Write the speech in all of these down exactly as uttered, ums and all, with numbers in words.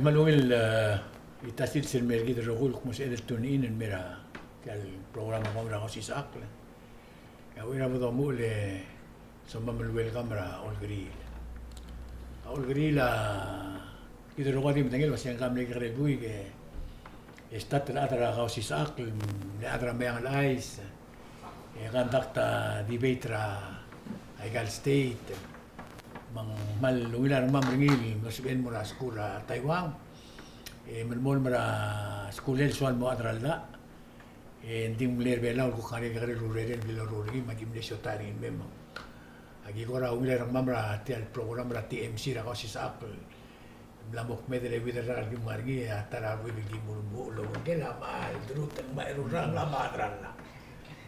Me a ungil, e, tia el sils el mer kid el rokui el kmo sebeched el tune in el mer a tia el program er kemam er a Kausisechakl. E a uchei er a bo domuchel e soam el welcome er a Olkeriil. A Olkeriil a kid el rokui a di medengei el ua se ng mle kekerei el buik e start el chad er a Kausisechakl, mle chad er a Meang el Chais, e conduct a debate er a aika el state. Me ng kmal ungil a rengmam er ngii el mlo sebechel el mo er a skuul er a Taiwan. E melemolem er a skuul el soal mo chad er a llach. E ng di mle er a Belau el kuk ngar er ngii a kekerei el urerel el bla loruul er ngii me aki mle siotai er ngii el mei. Me aki kora ungil a rengmam er tia el program er a T M C er a Kausisechakl el mla mo kmeed el euid el rak el kim ngar er ngii, e a ta er a buik el kim ulemuchel el obengkel a kmal derutang me a eru el rang a mla chad er a llach.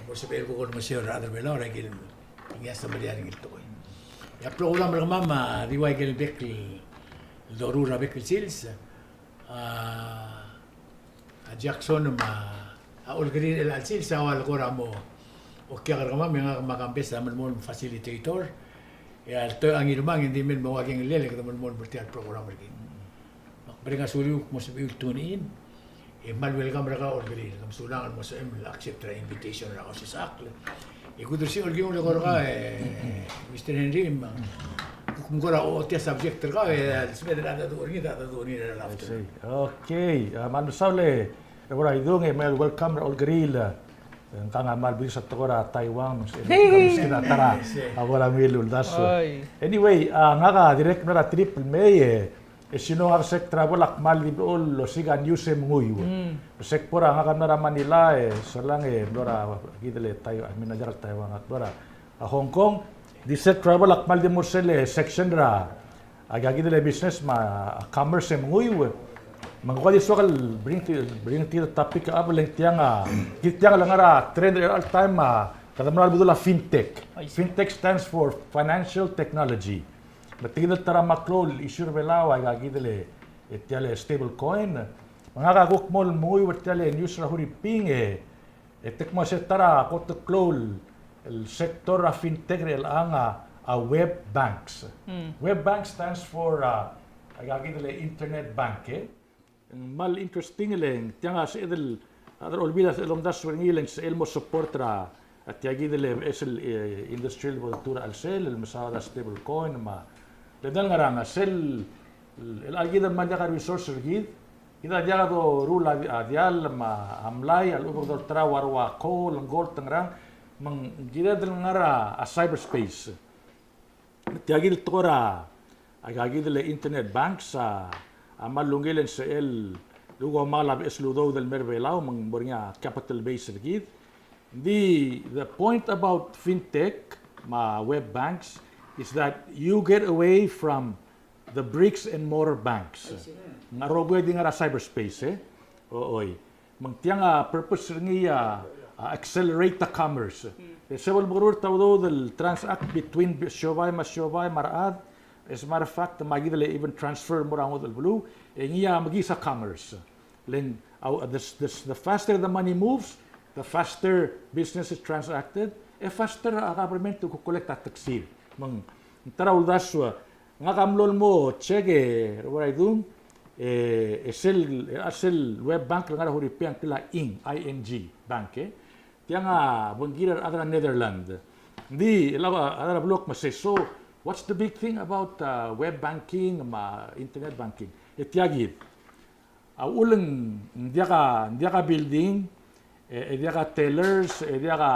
Mo sebechel el kuk olengeseu er a rechad er a Belau er a ikel ngii a semeriar er ngii el tekoi. E a program er kemam a di ua ikel bek el doruul er a bek el sils. A, a Jackson me a Olkeriil er chelecha el sils a ua le kora mo okiak er kemam, e ngak me a Kambes a melemolem el facilitator. E a ltoech a Ngirmang e ng di mei el mo ua kengellel e kede melemolem er tia el program er kid. Me ak mereng a sulmiu el kmo sebechiu el tune in. E kmal welcome er kau Olkeriil, ke mesulang el mo sebechem el accept er a invitation er a Kausisechakl. E kudersii Olkeriil el kora, e, Mister Henry, me kuk mkora ochotii a subject er kau, e, a lsekum e de dmu er ngii, de dmu er ngii er a laughter. I see. Okay, a, kmal mesaul e, e, Uaidung, e, kmal welcome er a Olkeriil, e, ngkang a kmal blis a tekoi er a Taiwan, me ng sebechem el kuk meskid a ta er a, a, bo ungil el uldasu. Oi. Anyway, a, ngak a dirrek el mla er a trip el mei, e, E sel ngak a sel travel a kmal di blechoel el osiik a news e menguiu. Mm. Me sel kbo er a ngak a mla er a Manila e solang e mlo er a kid el Tai-, I mean, a diak el Taiwan, ak mlo er a Hong Kong. Di sel travel a kmal di mo er sel section er a, a kid el business me a commerce e menguiu. Me ng kuk di soak el bring to, bring to the topic a, le ng tiang a, kid tiang a le ngar er a trend er a all time a, kede mla er a bedul a fintech. I see. Fintech stands for financial technology. Me tia kid el ta er a meklou el issue er a Belau a ika kid el, e, tia el stable coin. Me ngak a kuk mo menguiu er tia el news er a Huriping e, e te kmo se ta er a kot el klou el sector er a fintech er chelechang a, a web banks. Mm. Web bank stands for, a, a ika kid el internet bank, e. Ng kmal interesting le ng tiang a sebeched el, a rechad er a Olbiil a sebeched el omdasu er ngii le ng sebechel el mo support er a, a tia kid el, e, sel, e, industry el bo detuu er a chelsel, el mesaod a stable coin, me a, le ng di ngerang a sel, el, el kid a kmal diak a resource er kid, kid a diak doruul a, a diall me a mlai, a lechub e ng dolterau a rua coal, ng gold, ng ngerang, me ng kired el ngar er a, a cyberspace. Tia kid el tekoi er a, a ika kid el internet banks a, a kmal ungil e ng sebechel el kuk omengal a beches el udoud el mer a Belau me ng mo er ngii a capital base er kid. Di, the point about fintech me a web banks is that you get away from the bricks and mortar banks. I see. Ng rokui a di ngar er a cyberspace, e. O, oi. Me ng tiang a purpose er ngii a, a accelerate the commerce. Mm. E se bo lemekerur a udoud el transact between siobai me a siobai me a rechad. As a matter of fact, me a kid el even transfer el mo er a ngodech el beluu, e ngii a mekiis a commerce. Le ng, au, the, the, the faster the money moves, the faster business is transacted, e faster a government to collect a tax er ngii. Me ng, ng ta er a uldasu a, ngak a mlo el mo check e, Uaidung, e, e sel, e sel web bank el ngar er a Huriping a ngklel a Ing, I N G Bank, e. Tiang a bengkir a rechad er a Netherlands. Ng di, el a, a rechad er a beluu a kmo se, so, what's the big thing about, uh, web banking me a internet banking? E tia kid. A uchul e ng diak a, ng diak a building, e, e diak a tellers, e diak a,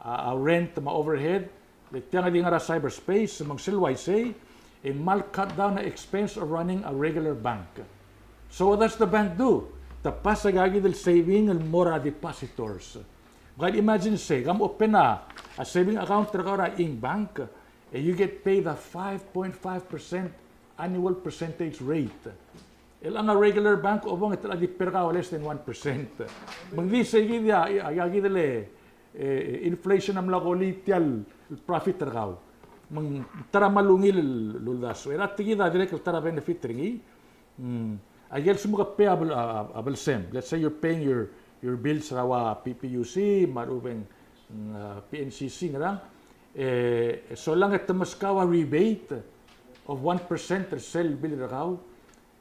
a, a rent me a overhead, le tiang a di ngar er a cyberspace, me ng sel uaisei, e kmal cut down a expense of running a regular bank. So what does the bank do? Te pass a ika kid el saving el mo er a depositors. Kmal imagine se, kom open a, a saving account er kau er a Ing Bank, e you get paid a five point five percent annual percentage rate. Chelechang a regular bank, obong e te locha di pay er kau a less than one percent. Me ng di se kid a, a, a kid el, e, inflation a mla kolii tia el profit er kau. Me ng ta er a kmal ungil el uldasu. E a tia kid a dirrek el ta er a benefit er ngii. Mm. A ikel lsekum ke pay a bel-, a, a, a belsem. Let's say you're paying your, your bills er a ua P P U C, me a lechub e ng, mm, a, P N C C ngerang. E, solang e te meskau a rebate of one percent er sel bill er kau,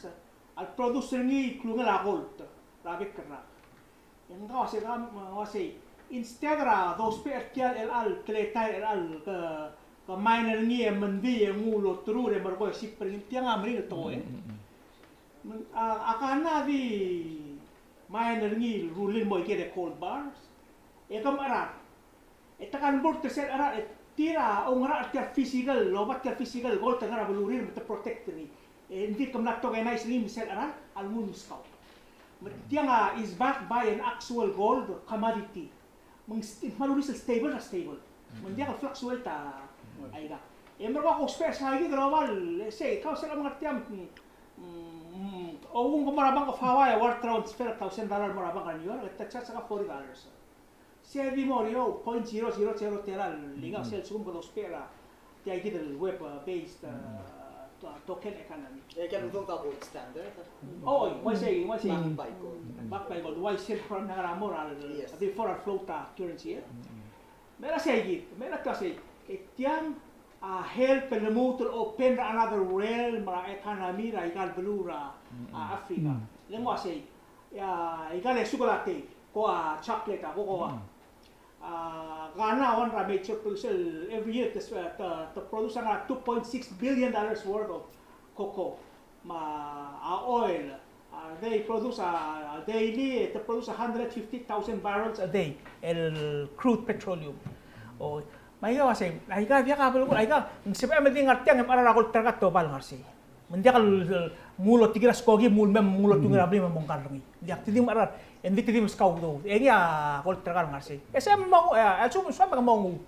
miners, a le produce er ngii el klungel a gold er a bek el rak. E ng uasei, ng uasei, instead er a dousbech er tia el chelecha el, teletelel chelecha el ke, ke mine er ngii e mendii e nguu el oterur e merekong e ship er ngii, tiang a meringel el tekoi. Me ng, a, a Ghana a di mine er ngii el rullii el mo ikel gold bars. E ke mecherar. E te convert er sel cherar, e tir a oungerachel er tia el physical, el oba tia el physical gold el ngar er a belurir me te protect er ngii. E ng di ke mla tokenize er ngii me sel cherar a lenguu el meskau. Me tiang a is backed by an actual gold commodity. Me ng st-, me a luris el stable er a stable. Me ng diak el fluctuate a, aika. E merekong a ousbech er sei kid el oba el, sei, kau sel omngar tiang, mm, mm, o ungil ke mo er a Bank of Hawaii, wire transfer a thousand dollar mo er a Bank er a New York, e te charge er a forty dollars. Se di mo er eou, point zero zero zero tela el ngii a sel lsekum ke dousbech er tia kid el web, uh, based, uh, to-, token economy. E ke lmuut a gold standard. Oi, uaisei, uaisei. Backed by gold. Backed by gold. Uaisei el program er a mo er a, yes, before a float a currency, e. Me a sei kid, me a tia sei, e tiang a help el lmuut el open er a another realm er a economy er aika el beluu er a, a, Africa. Le ng uaisei, a, aika el sugar latte, ko a chocolate, a cocoa. A, Ghana a one er a major producer, every year te, te, te produce a two point six billion dollars worth of cocoa. Me a oil, a, they produce a, a daily, te produce a hundred fifty thousand barrels a day el crude petroleum. O, me aika a uaisei, aika diak a belkul, aika, ng sebechem el di ngar tiang e mecherar a gold er kau e te oba el ngar sei. Me ng diak el, el, nguu el otikir a skoki, nguu el mei, nguu el otungir a blil me mo ngkal er ngii. Ng diak, te di mechar, e ng di te di meskau a udoud. E ngii a kolektor er a ngar sei. E sei a mo, e, a lsekum soam e ke mo nguu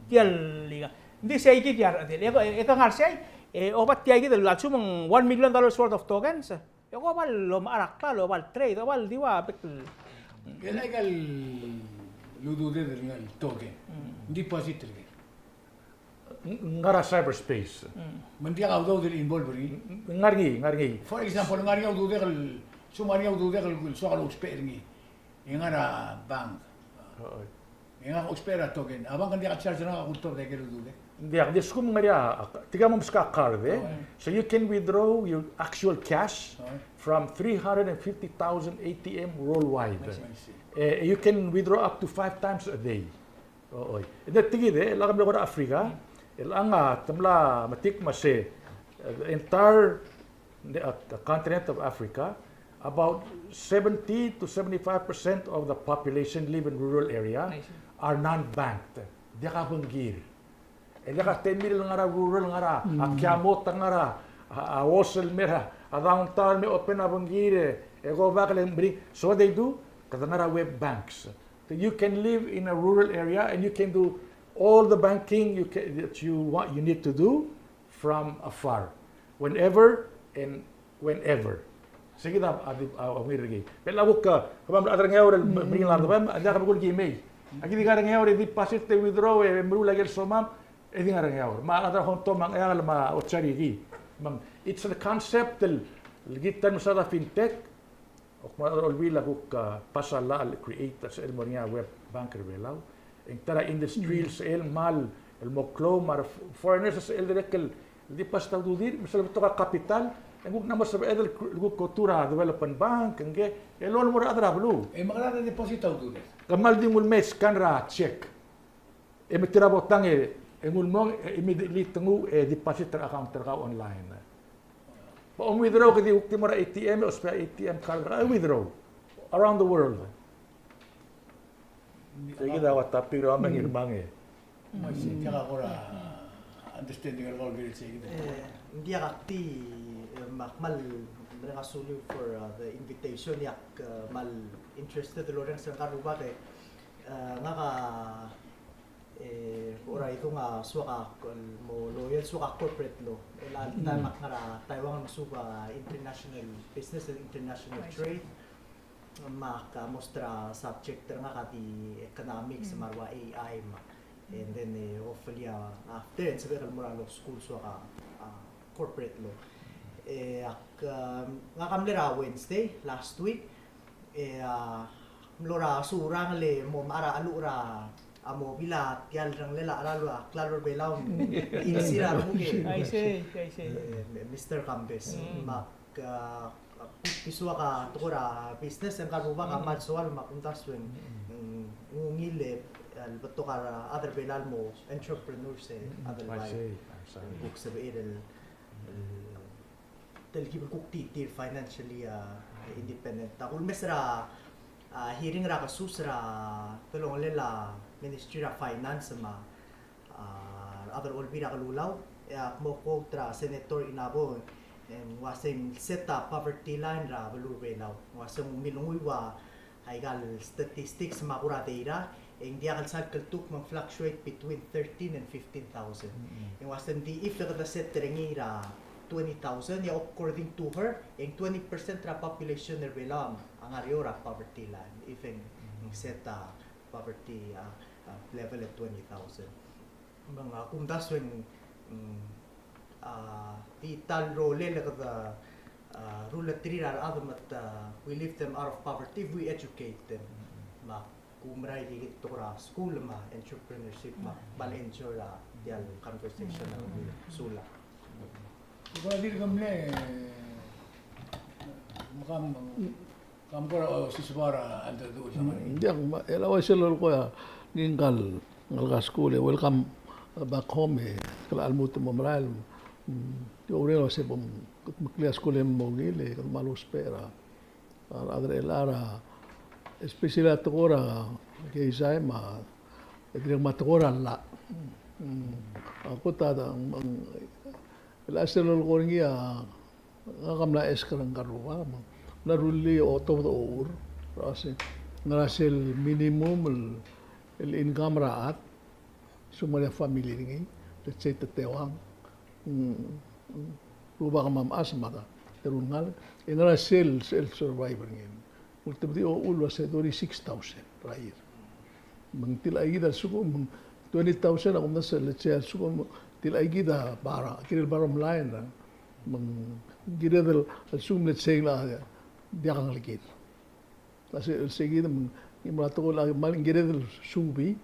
tia el ikang. Ng di sei kid a rechedal. E ke, e ke ngar sei, e, oba tia kid el lsekum ng one million dollars worth of tokens. E ke oba el omechar a klalo, oba el trade, oba el di ua bek el. Ngera aika el ududed er ngii el token? Mm. Deposit er ngii. Ng-, ngar er a cyberspace. Mm. Me ng diak a udoud el involve er ngii? Ng-, ngar er ngii, ngar er ngii. For example, ngar er ngii a ududek el, lsekum ngar er ngii a ududek el soak el ousbech er ngii. E ngar er a bank. Oi. E ngak a ousbech er a token. A bank a diak a charge er ngak a kultobed aike el ududek? Ng diak, di lsekum ng ngar er ngii a, tirka mo meskau a card, e. Oi. So you can withdraw your actual cash, oi, from three hundred and fifty thousand A T M worldwide. I see. E, you can withdraw up to five times a day. Oi. E ng di tia kid, e, lak mle kora Africa, e, el ngar a te mla metik me se, e, the entire, the, uh, the continent of Africa, about seventy to seventy-five percent of the population live in rural area, I see, are non-banked. Diak a bengkir. E diak a ten million el ngar er a rural, ngar er a, a Kiamot, ngar er a, a, a Wesel, me a, a downtown, me open a bengkir, e, e go back, le bring. So what they do, kede ngar er a web banks. That you can live in a rural area and you can do all the banking you can, that you want, you need to do from afar, whenever and whenever. Sei kid a, a, a, a ungil er ngii. Bla kuk, a, kemam el chad er a Ngeaur el, mm, meringel a rdebem, a diak kebekul ki mei. Aki di ngar er a Ngeaur e deposit, e withdraw, e meruul aike el somam, e di ngar er a Ngeaur. Me a rechad er a Hong Kong me a Ngcheangel me a Otsariri. Me ng, it's a concept el, el kid el mesa a fintech, Ak mo er a Olbiil a kuk, a, pass a law el create a sel mo er ngii a web bank er a Belau. E ng ta er a industry el sel kmal el mo klou me a re foreigners a sel dirrek el deposit a ududir, me sel betok a capital, e ng kuk mla mo sebeched el kuk go through a development bank, ngke, el mo er a rechad er a beluu. E mekerang e deposit a ududir? Kmal di nguu el mei scan er a check. E me tir a botang e, e nguu el mong, e immediately te nguu, e deposit er a account er kau online. Bo withdraw, ke di kuk di mo er a A T M, e ousbech a A T M card er kau, e withdraw. Around the world. Sei kid a ua topic er a meng el mong e. Me sei, tia kora understanding er kau el kirel sei kid. E, ng diak, ak di, e, me ak kmal mereng a suliu for, uh, the invitation, e ak, uh, kmal interested el orrenges er ngka el rubak e, uh, ngak a E, kora idung a soak a, el mo lawyer, soak a corporate law. El chelecha el taem ak ngar er a Taiwan el mesuub a international business and international trade. Me ak, a, most er a subject er ngak a di economics me a ua A I me. And then, e, hopefully, a, after, e ng sebechek el mo er a law school, soak a, a, corporate law. E, ak, a, ngak a mle er a Wednesday, last week. E, a, mlo er a Surangel e mo mechar a cheluch er a, a mo bill a tia el rengelel a cheral a klalo er a Belau, el sir a renguk e. I see, I see. E, Mister Kambes. Mm. Me ak, a, ak di soak a tekoi er a business e ngka el rubak a kmal soal me ak omdasu e ng, ng ungil e, el betok a rechad er a Belau el mo entrepreneurs e, mm, chad el bai. I see, I see. Kuk sebechir el, el telkib el kuk di tir financially, a, independent. Ak ulemes er a, a, hearing er a kesus er a delongelel a Ministry er a Finance me a, a, rechad er a Olbiil er a Kelulau, e ak mo quote er a Senator Inabo, e ng uasei ng set a poverty line er a beluu er a Belau. Ng uasei ng milengui ua aika el statistics me a kora data, e ng diak el sal kltuk me ng fluctuate between thirteen and fifteen thousand. Mm-hmm. E ng uasei ng di if e kede set er ngii er a twenty thousand, e according to her, e ng twenty percent er a population er a Belau a ngar er eou er a poverty line, if e ng set a poverty, a, a level at twenty thousand. Me ng, a, kumdasu e ng, mm, a, di ta el rolel e kede, a, rullterir a rechad me te, a, we lift them out of poverty if we educate them. Me ak mera el di kid tekoi er a school me a entrepreneurship me ak kmal enjoy er a tia el conversation. Sulang. Kora dirk mle, me kam Kam kora, o, sisebau er a, a, alta du, mm, diak, me, el uaisei el lolekoi a ngii ngka el, ngka el skuul e welcome back home e, kede lmuut el mo merael, mm, e oureng el uasei bo mkemeklir a skuul e mo ungil e, kede kmal ousbech er a, a, a rechad er a, especially a tekoi er a keizai me a, e dirrek me a tekoi er a llach. Mm, a kot a, mm, el uaisei el lolekoi er ngii a, Ngak a mla ask er ngka el rubak, me ng mla rullii a otobed a ochur, er a se, ngera sel minimum el, el income er a chad, se ngar er ngii a family er ngii, let's say te teuang, mm, rubak me a mechas me a ta, eru el ngalek, e ngera sel, sel survive er ngii. Ultebedii a uchul el uase thirty-six thousand er a year. Me ng tilechakid a lsekum, me ng twenty thousand a kumdasu, let's say, a lsekum, tilechakid a bar-, kirel bottom line, me ng kired el, a lsekum, let's say, a diak a ngelekir. A se, se kid, me ng, me a tekoi el, me ng kired el suub, e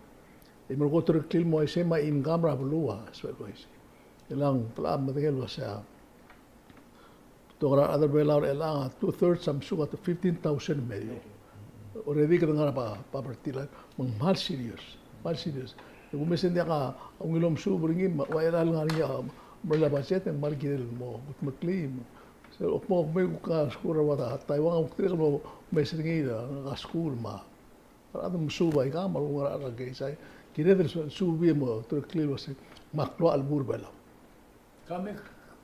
me ko ulterekokl el mo uaisei me a income er a beluu a, so uaisei. Chelechang, te locha medengei el uase a betok er a rechad er a Belau er chelechang a two thirds a mesuk a fifteen thousand me a year. Already kede ngar er a po-, poverty line, me ng kmal serious, kmal serious. E kumes e ng diak a ungil omesuub er ngii, me a ua chelecha el ngar er ngii a, me a budget, e ng kmal kirel mo kudmeklii. Se, kmo, kmo kuk a skuul er a ua Taiwan, kuk dirrek el mo mes er ngii er a skuul me a rechad a mesuub aika, me a lechub e ng ngar er a case, ai, kired el su-, suub e mo ulterekokl el uase, me a klou a chelebuul er a Belau. Ka me,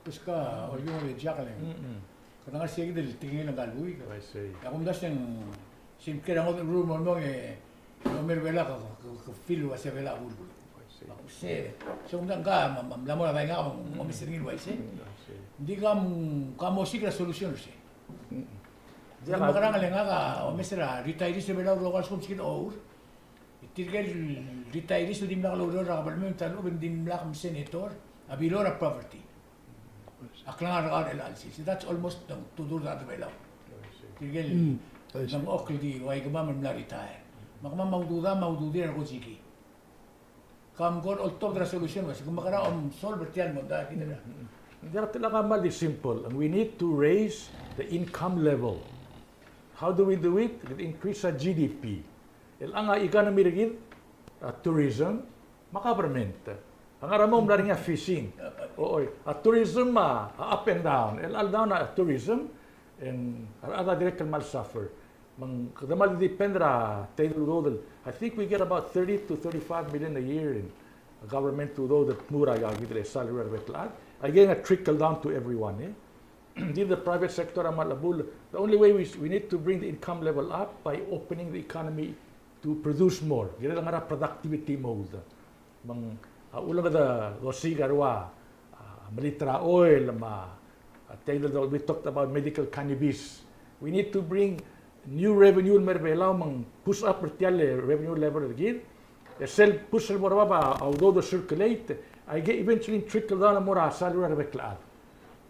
bes ka, oiong e diak le. Mm-mm. Kede ngar er sei kid el tekingel ngka el buik. I see. E a kumdasu e ng, se ng kired el ngodech el rurt el mo, e, e omes er a Belau ke, ke, ke feel el uase Belau a belkul. I see. Me a kumdasu, se, se kumdasu ngka, me, me, mla mo er a bai ngak, me, me omes er ngii el uaisei. Mm, I see. Ng di ka, ka mo osiik er a solution er sei. Mm. Ng di mekerang e le ngak a omes er a retirees er a Belau el rokui el lsekum se kid a ochur. E tirke el retirees el dimlak loureor er a government, a lechub e ng dimlak me senator, a below er a poverty. A klengar er kau er chelecha el sils. That's almost two thirds er a Belau. Tirke el, mm, I see, ng oker di ua kemam el mla retire. Me kemam a ududir, me a ududir a rekojiki. Ka mkora oltobed er a solution, uase ke mekerang e omsolve er tia el mondai er kid er a. Mm, mm. Ng diak, te locha kmal di simple. And we need to raise the income level. How do we do it? With increase a G D P. Chelechang a economy er kid, a tourism, me a government. A ngar er a mong e mla er ngii a fishing. Oi, a tourism a, a up and down. Chelechang down a tourism, e ng a rechad a dirrek el kmal suffer. Me ng kede kmal depend er a tia el udoud el, I think we get about thirty to thirty-five million a year in government udoud el tmuu er a ikakid el salary er a bek el chad. Again, a trickle down to everyone, e. Di the private sector a kmal chebuul. The only way we, we need to bring the income level up by opening the economy to produce more. Kirel ngar er a productivity mode. Me ng, a, uchul me kede osiik a rua, a, melilt er a oil, me a, a, tia el, we talked about medical cannabis. We need to bring new revenue el mei er a Belau me ng push up er tia el revenue level er kid. E sel push el mo er a bab a udoud el circulate, aike eventually trickle down el mo er a salary er a bek el chad.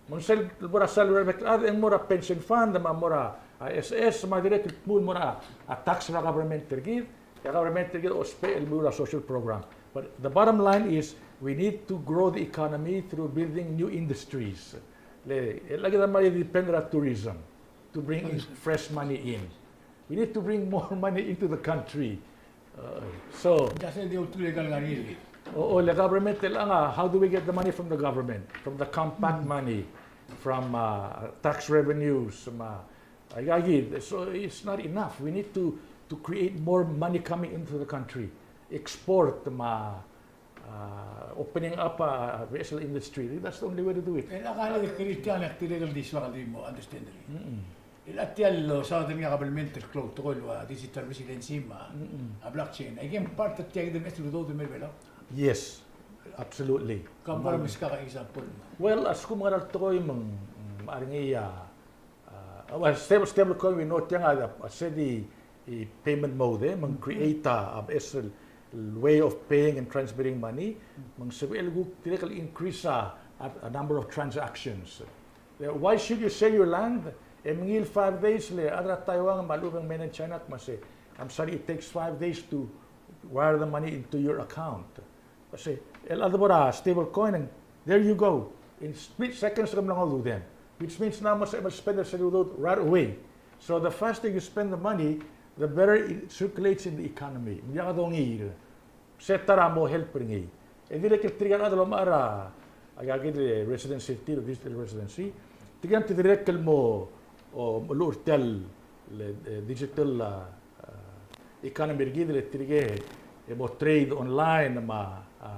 Me ng sel bo er a salary er a bek el chad, e ng mo er a pension fund, me a mo er a, a, S S, me a dirrek el tmuu el mo er a, a, tax er a government er kid, e a government er kid a ousbech el meruul a social program. But the bottom line is, we need to grow the economy through building new industries. Le, e le kid a mla depend er a tourism to bring in fresh money in. We need to bring more money into the country. Uh, so, just the old legal ngar er ngii. O, o, le government, el, a, how do we get the money from the government? From the compact money, from, uh, tax revenues, me a, aikakid. So it's not enough. We need to, to create more money coming into the country. Export, me a, uh, opening up a vessel industry. That's the only way to do it. E a kuk di create a, create a, di soak el di mo understand er ngii. Mm-mm. E a tia el losaod er ngii a kabelment el klou el tekoi el ua digital residency me a, mm-mm, a blockchain. Aike a part er tia kid el mechas el udoud el mei er a Belau. Yes, absolutely. Ka bo meskak a example. Well, a lsekum ngar er a tekoi me ng, mm, a ngar er ngii a, a, well, stable, stable coin, we know tiang a, a, se di, e, payment mode, e, me ng create a, a, beches el way of paying and transmitting money, me ng sebechel el kuk dirrek el increase a, a, a number of transactions. Why should you sell your land? E mengiil five days le a chad er a Taiwan me a lechub e ng mainland China a kmo sei, "I'm sorry, it takes five days to wire the money into your account." Sei, el a debo er a stable coin, and there you go. In split seconds, ke mla ngodech, which means now me sebechel el spend er sel udoud right away. So the faster you spend the money, the better it circulates in the economy. Ng diak dongiil. Se ta er a mo help er ngii. E dirrek el tirke el chad el omechar a, aikakid el residency er tir, digital residency. Tirke a te dirrek el mo, o, mo llechul er tia el, e, digital, a, a, economy er kid, le tirke e mo trade online me a, a,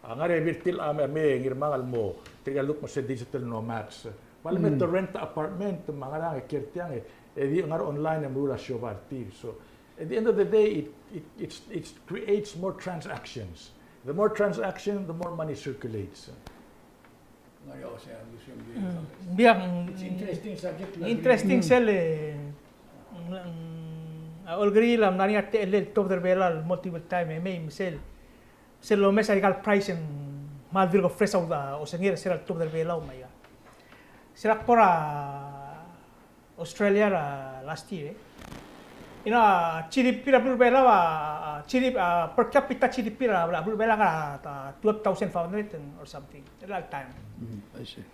a ngar er ngii a bebil er tir a me, me ngii er a mong el mo, tirke el luk mo se digital nomads. Ua le me te rent apartment, me a ngerang e kiei er tiang, e di ngar online e meruul a siobai er tir. So, at the end of the day, it, it, it's, it creates more transactions. The more transaction, the more money circulates. Ng diak, mm, interesting subject, interesting sel, e, mm, a Olkeriil a mla er ngii a techellel el tuobed er a Belau el multiple time, e mei me sel, sel lomes a ikal price e ng kmal dirk fresh a ulda osengir er sel tuobed er a Belau me a ika. Sel kbo er a Australia er a last year, e. Ina G D P er a beluu er a Belau a, a, G D P, a, per capita G D P er a beluu er a Belau a ngar er a, a, twelve thousand five hundred or something. At that time. Mm, I see.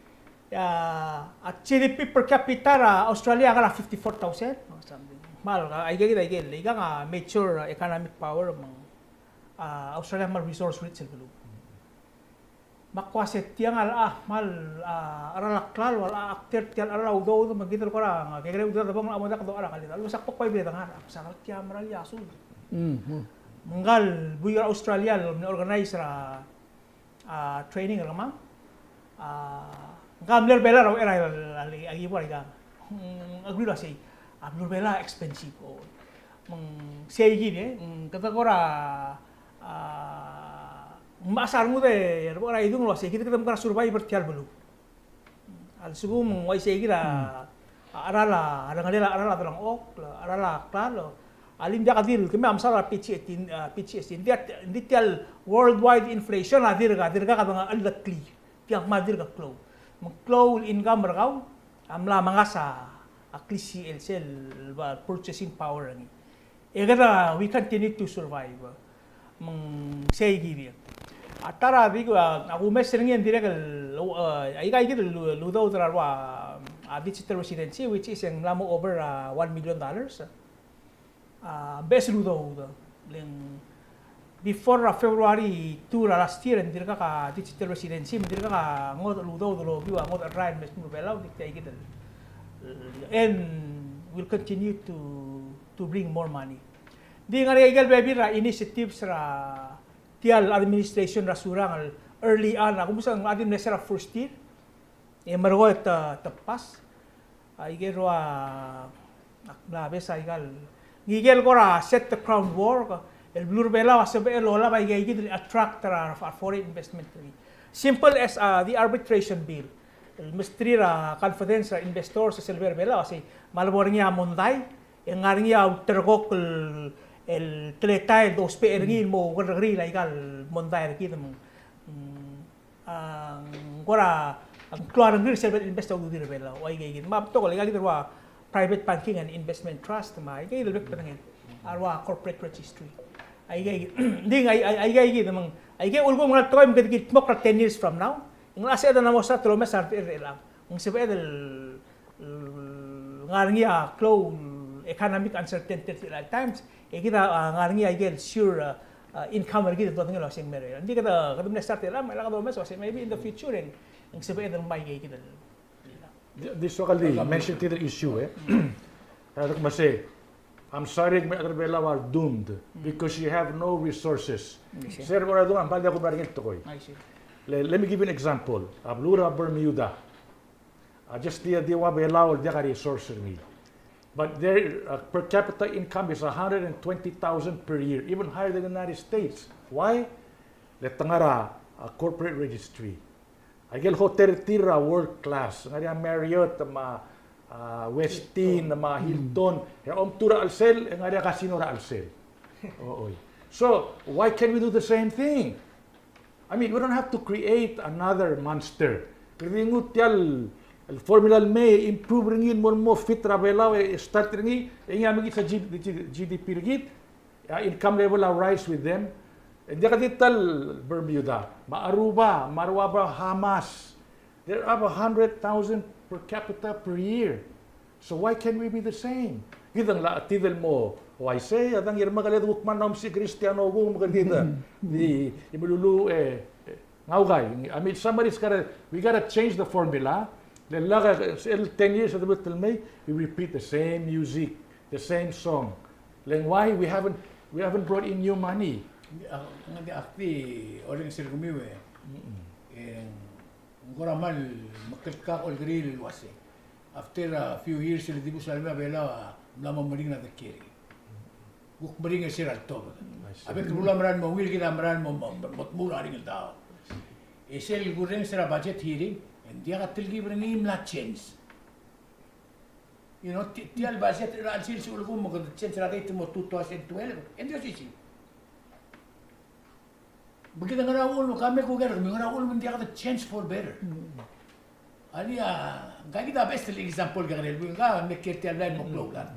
A, a G D P per capita er a Australia a ngar er a fifty-four thousand or something. Kmal, a, aike kid a ikel, ikang a major, a, economic power me ng, a, Australia a kmal resource rich el beluu. Me ak uase tiang a locha kmal, a, cheral a klalo, a locha actor tia el cheral a udoud, me kid el kora, a, kekerei a udoud a debong, a mo diak dochar a kalid. A lebo se ak bo kuk bai bla dengar, a, se a tia mera el iasud. Mm, mm. Me ngka el buik er a Australia el mle organize er a, a, training er kemam. A, ngka a mle er a Belau er a uchei er a, a, a, a, a, a, a, a, agree el uasei, a, beluu er a Belau a expensive. O, me ng sei kid, e, ng kede kora, a, ng mechas a rengud e, er a bo er a idung el uasei, kid kede mekera survive er tia el beluu. A lsekum ng uaisei kid a, a cheral a, a rengelel a cheral a delengchokl, a cheral a klalo, a lim diak di el, kemiu a mesaod er a P G S T, a, P G S T, ng di, ng di tia el worldwide inflation a dirk, a dirkak a dengchokl el klii. Tiang kmal dirk klou. Me ng klou el income er kau a mla mengasech a klisichel sel, a, purchasing power er ngii. E kede, we continue to survive. Me ng sei kid. A ta er a di, a, a kumes er ngii e ng dirrek el, a, aika kid el lu-, ludoud er a rua, a, digital residency, which is e ng mla mo over, a, one million dollars. A, beches el udoud. Le ng before er a February two er a last year, e ng dirkak a digital residency, me ng dirkak a ngodech el udoud el okiu a ngodech el rael el mei er a beluu er a Belau, ng di tia kid el, and will continue to, to bring more money. Ng di ngar er ngii a ikel bebil er a initiatives er a tia el administration er a Surangel el early on, a kumes e ng di mle se er a first year, e merekong e te, te pass. Aike el rua, ak mla bes a ikal, ngike el kora set the groundwork, el beluu er a Belau a sebechel el olab aike kid el attract er a, a foreign investment er ngii. Simple as, a, the arbitration bill. El mesterir a confidence er a investors er sel lebo er a Belau, a sei, me a lebo er ngii a mondai, e ng ngar er ngii a ulterekokl el, el teletael el dousbech er ngii el mo kerrekeriil a ikal mondai er kid me ng, mm, a, ng kora, ng klou a rengrir sel bo el invest a ududir er a Belau, aike kid. Me a betok el aika kid el rua private banking and investment trust, me aike kid el bek el bedengel a rua corporate registry. Aike kid, ng di, ai, ai, aike kid, me ng, aike ulkum ng ngar er a tekoi me kede kildmokl er a ten years from now, ng locha sebeched el mo start el omes a rechad er chelechang. Ng sebeched el, el ngar er ngii a klou el economic uncertainty er chelechal times, e kid a, a, ngar er ngii a ikel sure, a, a, income er kid el dodengei el uasei ng mera. Ng di kede, kede mle start er chelechang, me a kede omes el uasei maybe in the future e ng sebeched el ngmai aike kid el. Di, di soak el di mention tia el issue, e. Kede kmo sei, I'm sorry, me a rechad er a Belau are doomed because you have no resources. Yes, sir. Sel bo er a idung a bal diak kumerang el tekoi. I see. Le-, let me give you an example. A beluu er a Bermuda. A, just di, di ua Belau el diak a resource er ngii. But their, uh, per capita income is a hundred and twenty thousand per year, even higher than the United States. Why? Le te ngar er a, a, corporate registry. Aike el hotel er tir a world class. Ngar er ngii a Marriott, me a, a, Westin, me a Hilton. E a omtuu er a chelsel, e ngar er ngii a casino er a chelsel. Oi. So, why can't we do the same thing? I mean, we don't have to create another monster. Kede di nguu tia el, el formula el mei e improve er ngii el mo, mo fit er a Belau e start er ngii, e ngii a mekngit a G-, G-, GDP er kid, a income level a rise with them. E ng diak di ta el Bermuda, me a Aruba, me a rua Bahamas. They have a hundred thousand per capita per year. So why can't we be the same? Kid a ng locha tithe el mo uaisei, a dang er a Mekeled kuk mla mo mesiich a Kristiano kung, me kede di, di meluluuch, e, e, ngau kai. I mean, somebody's gotta, we gotta change the formula. Le lak, e, el ten years a debut el mei, we repeat the same music, the same song. Le ng why we haven't, we haven't brought in new money. Ng di ak, ng di ak di orrenges er kemiu e. Mm-mm. E ng Kora mal mekelkak Olkeriil el uase, after a few years el dibus a lemei a Belau a mla mo meringel a dekiei. Kuk meringel er sel tobed. A bek el beluu a mera el mo ungil, kid a mera el mo, mo, mo, mo tmuu er a ringel daob. E sel kurrenges er a budget hearing, e ng diak a telkib er ngii el mla change. You know, ti-, tia el budget er a chelsel a lsekum me kede change er a date el mo two thousand twelve, e ng di osisiu. Me kede ngar er a uchul, ka me kuker, me ngar er a uchul me ng diak de change for better. Alii, a, ngka kid a best el example el kekerei el buik, ngka me kiei er tia el blai el mo klou el chad.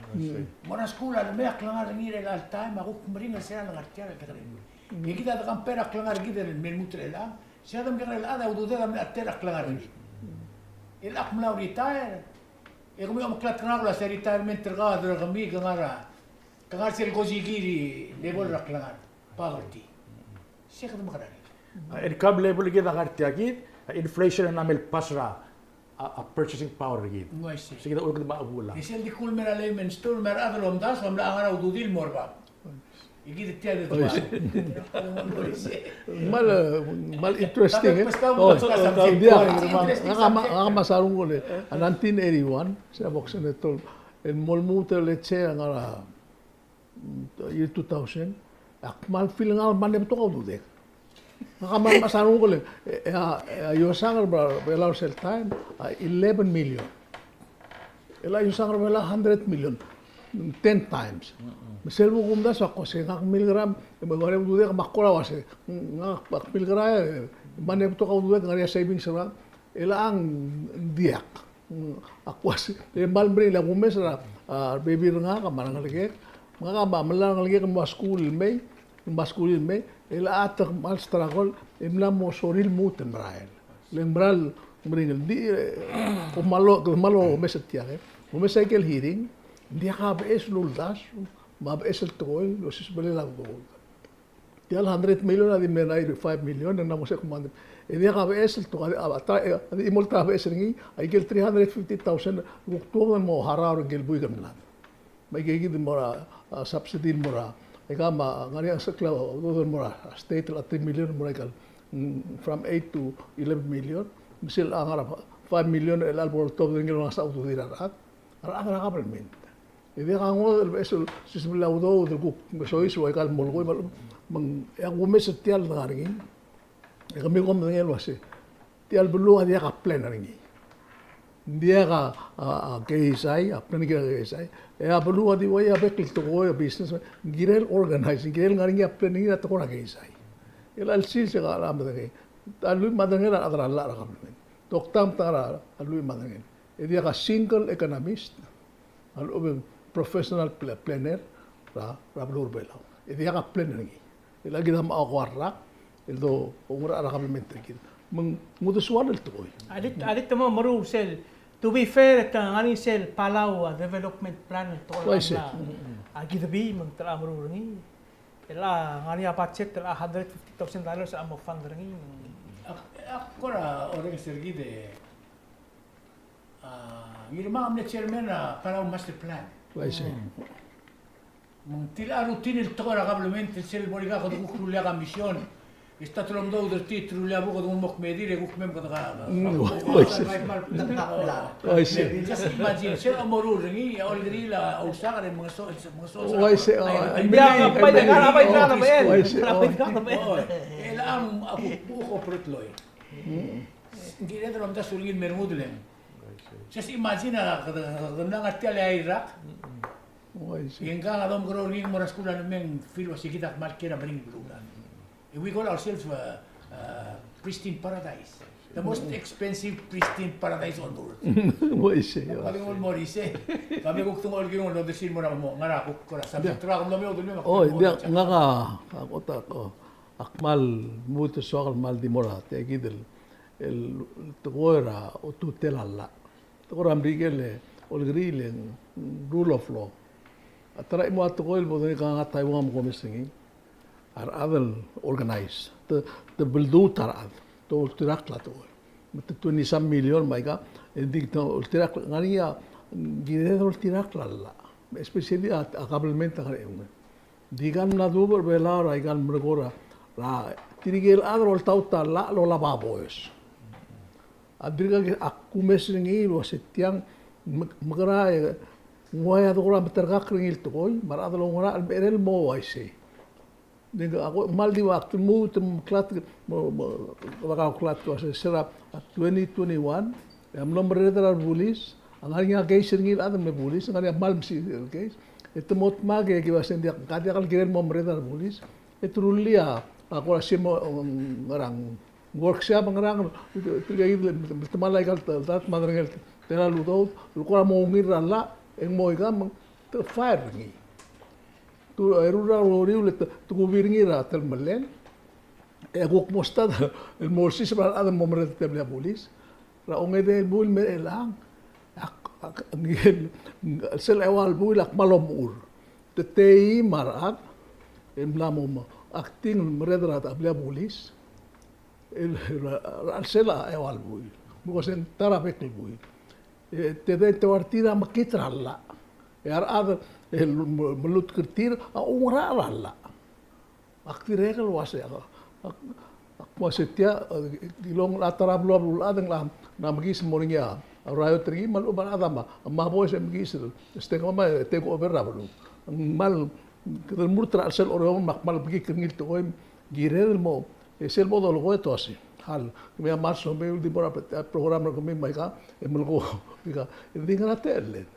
Mo er a skuul a lemei a klengar er ngii er chelecha el taem a kuk meringel er sel lengar er tia el kekerei el buik. E kid a de compare a klengar er kid el me lmuut er chelechang, sel de mekekerei el chad a ududed a mle chetei er a klengar er kid. El ak mla retire, e kemiu a omeklatk er ngak el uase retirement er kau a dirk kemiu ke ngar er a, ke ngar er sel kosikii el level er a klengar. Poverty. Se kede mekerang. A income level er kid a ngar tia kid, a inflation a mle pass er a, a, a purchasing power er kid. Ng uaisei. Se kid a uchul kede mo chebuul. E sel di kuk mei er a layman's term, me a rechad el omdasu a mla ngar er a ududir el mo er bab. E kid tia el uaisei. Mal, mal interesting, e? Oh, ng diak, ngak a ma-, ngak a mesa a renguk el, a nineteen eighty-one, se a bo senator, el mo lmuut el chei a ngar er a year two thousand, ak kmal feel ngak el mle betok a ududek. Ngak a kmal mesa a renguk el, e, e, a, e, a iosang er a Belau er sel taem a eleven million. El a iosang er a Belau a hundred million, ten times. Me sel bo kumdasu a kuk uase ngak milkerael, e me ngar er ngii a ududek me ak kora uase, ngak ak milkerael, e, mle betok a ududek, ngar er ngii a savings er a, el a ng diak. Ak uase, e kmal meringel a kumes er a, a, bebil er ngak me a rengelekek. Me ngak a mla er a rengelekek el mo er a skuul el mei, mo er a skuul el mei, el a te kmal struggle, e mla mo sorir el lmuut el merael. Le ng mera el meringel, di, e, kom kmal, kom kmal omes er tiang, e. Omes er a ikel hearing, ng diak a beches el uldasu, me a beches el tekoi el osisebelel a udoud. Tia el hundred million a di mle ninety-five million, e ng mla mo se kumang. E diak a beches el tekoi, a, a, a, a di chimo el ta er a beches er ngii, a ikel three hundred fifty thousand, kuk tuobed el mo harau er ngike el buik el mlad. Me aike kid el mo er a, a, subsidy el mo er a, aika me a, ngar er ngii a sekla, a, udoud el mo er a state el three million el mo er aika el, mm, from eight to eleven million, me sel a ngar er a five million el a lebo el tuobed er ngii el ngar er a ududir a rechad, a rechad er a government. E diak a ngodech el beches el osisebelel a udoud el kuk me soiseb el ua aika el molekoi, me, me ng, e a kumes er tia el ngar er ngii. E kemiu kom medengei el uase tia el beluu a diak a plan er ngii. Ng diak a, a, a K S I, a plan er a K S I. E a beluu a di ua a bek el tekoi er a business, ng kirel organize, ng kirel ngar er ngii a plan er ngii er a tekoi er a K S I. E a chelsel se kede medengei. A lluich me a tedei el ngii a rechad er a llach er a government. Toktang me te ngar er a lluich me a tedei el ngii. E diak a single economist a lechub e ng professional pla-, planner er a, er a beluu er a Belau. E diak a plan er ngii. E le kid a mo oker er a rak el do oungerachel er a kabelment er kid. Me ng uldesuel el tekoi. A di, a di te mo meruul sel, to be fair, te ngar er ngii sel Palau, a, development plan el tekoi er a, a, Kidebe, me ng tela meruul er ngii. E le ngar er ngii a budget el a hundred fifty thousand dollars a mo fund er ngii. Ak, ak kora orrenges er kid e A, ngii me a mle chairman er a Palau Master Plan. Uaisei. Me ng tela routine el tekoi er a government el sel bo er ngii a kede kuk rullii a commission. E start el omdoud er tir, te rullii a buk e kede mo kmedir e kuk mei me kede ka. Mm, uaisei. Uaisei. Just imagine, sel moruul er ngii, a Olkeriil a Ousaker e mengeso, mengeso. Uaisei, o, I mean, uaisei, o. E le ng a kuk, kuk operate loi. Mm. Ng kired el omdasu er ngii el me rengud el Just imagine a, kede, kede mla ngar tia el Iraq. E ngka a domekeroul er ngii el mo er a skuul a lemei, ng feel el uase kid a kmal kiei er a meringel el beluulechad. And we call ourselves, uh, uh, pristine paradise. The most expensive pristine paradise on earth. Uaisei, uaisei. Kede mo er isei. Kede kuk tengol el kirel el odersii el mo er a mo, ngar er a kuk kora subject. Oi, diak, ngak a, a kot a ko. Ak kmal lmuut el soak el kmal di mo er a tia kid el, el tekoi er a otutel a llach. Tekoi er a Merikel e Olkeriil e ng rule of law. A ta er a chimo a tekoi el bo dengei, ka ngak a Taiwan me kom omes er ngii. A rechad el organize. Te, te belduut a rechad. Te oltirakl a tekoi. Me te twenty some million me aika, e ng di te oltirakl, ngar er ngii a, kired el oltirakl a llach. Especially a, a government a ngar er a eungel. Di kmal mla duubech er a Belau er a ikal merekong er a, er a tirke el chad el oltaut a llach el olab a boes. A dirkak a kumes er ngii el uase tiang, me-, mekerang e ng ua a dekora meterkakl er ngii el tekoi, me a rechad el oungerachel el mecherei el mo uaisei. Ng di ak kmal di ua ak lmuut el meklatk, mo, mo, ua ak klatk el uase se er a twenty twenty-one, e a mlo merreder a rebulis, a ngar er ngii a case er ngii el chad el me bulis, a ngar er ngii a kmal mesiich el case. E te mo dmak e ki uase ng diak, ng diak el kirel mo merreder a rebulis. E te rullii a, a kora se mo, ngerang, workshop ngerang, tirka kid el, el, el temall aika el ta-, ta-, ta-, me a derengel, tela el udoud, el kora mo ungil er a llach, e ng mo ika me te fire er ngii. Te, e, eru el uriul e te, te kubi er ngii er a telemellel. E kuk mo start el mo olsiseb er a rechad el mo merreder er tia el blil a bulis. Er a ongedei el buil me er chelechang. Ak, ak, ngike el, sel eua el buil a kmal omechur. Te tei me a rechad el mla mo, mo acting el merreder er a blil a bulis. El, er a, er a chelsel a eua el buil. Me ko se ng ta er a bek el buil. E, te, te, te ua er tir a mekngit er a llach. E a rechad el me-, melutk er tir a oungerachel er a llach. Ak dirrek el uase, ak, ak, ak uase tia, e, kilong a ta er a beluu a beluulechad e ng locha, ng locha mekiis el mo er ngii a riot er ngii, me a lechub a rechad a mla, mla boes e mekiis el, state government, e take over er a beluu. Ng kmal, kede lmurt er a chelsel Oreor me ak kmal bekikl er ngii el tekoi, kirel el mo, e sel bo dolekoi e te uase. Hal, kemiu a March, me ng di mo er a, a program er kemiu me aika, e melekoi, aika, e di ngar er a techelled.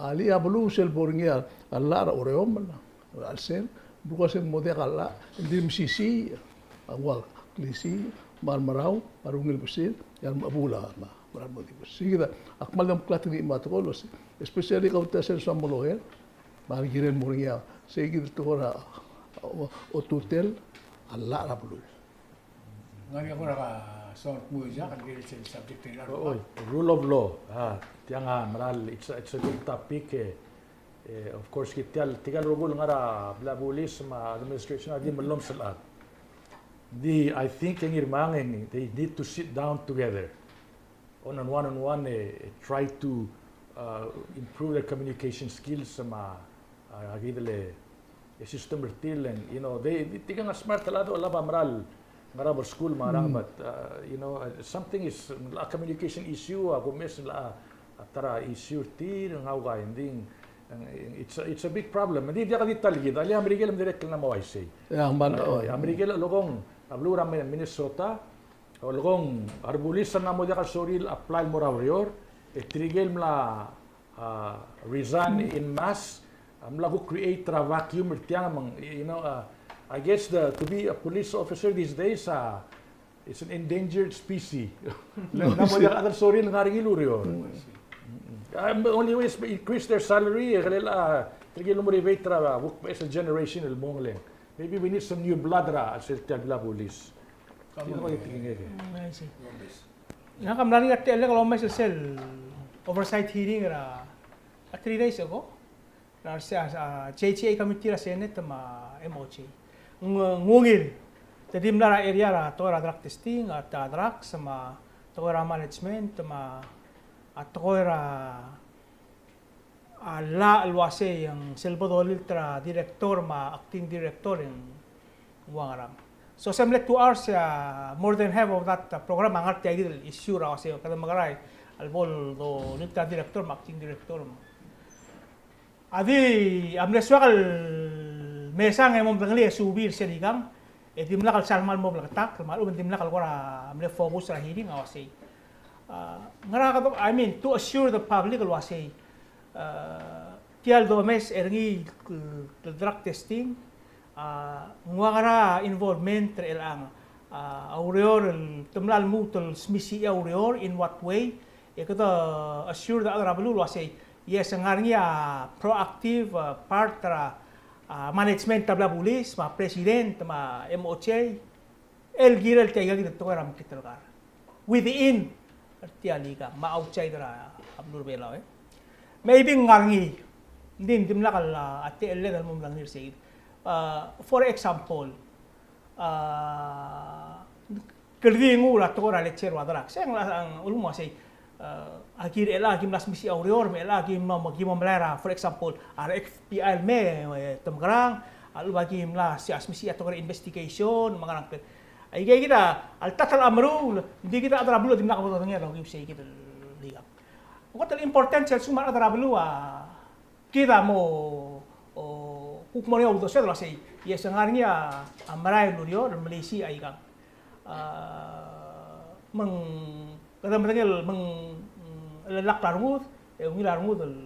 Alii a beluu sel bo er ngii a llach er a Oreor me a, a chelsel, belkul a se ng mo diak a llach, e ng di mesisiich, a ua klisiich, me a remerau, a rungil besil, e a remechebuul a, me a, me a remechebuul. Sei kid a, ak kmal di omeklatk er ngii me a tekoi el uase, especially kau tia sel soam el lawyer, me a kirel mo er ngii a, sei kid el tekoi er a, o, otutel a llach er a beluu. Ngar er ngii a kora soak el kmo Jack, el kirel sel subject er a, oh, oh, rule of law. Ah, tiang a meral, it's a, it's a big topic, e, e, of course, kid tia el, tirka el rokui el ngar er a blil a bulis me a administration a di mellomes el chad. Di, I think, e ngii me a ngii, they need to sit down together. On, on one on one, e, e try to, uh, improve their communication skills me a, a, a kid el, e, system er tir el, you know, they, they, tirka a smart el chad a olab a meral ngar er a skuul me a ngerang, but, uh, you know, uh, something is, a communication issue, a kumes el a, a ta er a issue er tir, ng how kind thing, it's a, it's a big problem. Ng di diak di ta el kid, alii a Merikel me dirrek el mla mo uaisei. Yeah, man, e, oh, a Merikel a lolekong, a beluu er a Minnesota, a lolekong a rebulis a mla mo diak el sorir el apply el mo er a ureor, e tirke el mla, a, resign en masse, a mla kuk create er a vacuum er tiang me ng, you know, a, I guess the, to be a police officer these days, a, it's an endangered species. Le ng mla mo diak el chad el sorir el ngar er ngii el ureor. A, only way is increase their salary, e kede, a, tirke el motivate er a, a, kuk beches el generation el mo ngeleng. Maybe we need some new blood er a, a sel tia el blil a bulis. Mm, I see. Ngak a mla er ngii er a techellek el omes er sel oversight hearing er a, a three days ago. Er a, a, a J G A committee er a Senate me a M O J. Ng-, ng ungil. Te di mla er a area er a tekoi er a drug testing, a ta drugs, me a tekoi er a management, me a tekoi er a a llach el uasei e ng sel bo dolilt er a director me a acting director e ng ua ngerang. So se mle two hours e a more than half of that, uh, program a ngar tia kid el issue er a uasei kede mekerang el bo dolilt er a director me a acting director. A di a mle soak el mesang e mo medengelii e subii er se er ikang, e dimlak el sal kmal mo bleketakl, me a lechub e ng dimlak el kora mle focus er a hearing a uasei. A, ngera kede, I mean, to assure the public el uasei, a, tia el domes er ngii el drug testing, a, ng ua ngera involvement er chelechang, a, a ureor el te mla lmuut el smisichii a ureor, in what way, e kede assure the other, a beluu el uasei, yes, ng ngar er ngii a proactive, a, part er a, a, management er a blil a bulis, me a president, me a M O J, el kirel tia ikakid el tekoi er a mekngit el kar. Within, er tia el ikang, me a outside er a beluu er a Belau, e. Maybe ng ngar er ngii, ng di, ng dimlak el, a, techelled el mo medengelii er sei. A, for example, a, kede di nguu er a tekoi er a let's say er a drugs. E ng, a, ng ulemuchel sei, a, aki er chelechang aki mla smisichii a ureor, me chelechang aki mla, aki mo melai er a, for example, a re F B I el mei, e, te mekerang, a lechub aki mla, se, a, smisichii a tekoi er a investigation, me a ngerang. Aike kid a, a le ta el meruul, ng di kid a rechad er a beluu a dimlak bo dodengei el okiu sei kid el ikang. Kot el importance el lsekum a rechad er a beluu a kid a mo, o, kuk mo er ngii a uldesued el uasei, e se ng ngar er ngii a merael el ureor el melisiich a ikang. A, me ng, kede medengei el me ng, mm, lak a rengud, e ungil a rengud el,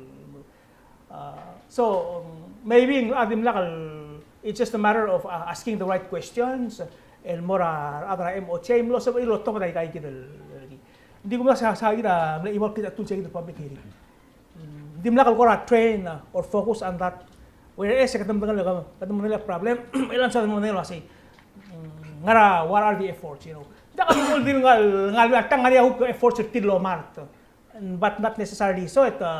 a, so, mm, maybe a dimlak el, it's just a matter of, a, asking the right questions, el mo er a, a rechad er a M O J, me losebechir el otobed aika kid el, el, ng di kumdasu e se kid a mle involve kid a tuu sei kid el public hearing. Mm, dimlak el kora train, uh, or focus on that. Whereas, e kede medengei el, kede medengei el problem, e le ng soad el medengei el uasei, mm, ngar er a, what are the efforts, you know. Diak el di ngar, ngar er ngii a tang, ngar er ngii a kuk efforts er tir el omart. But not necessarily so, e te,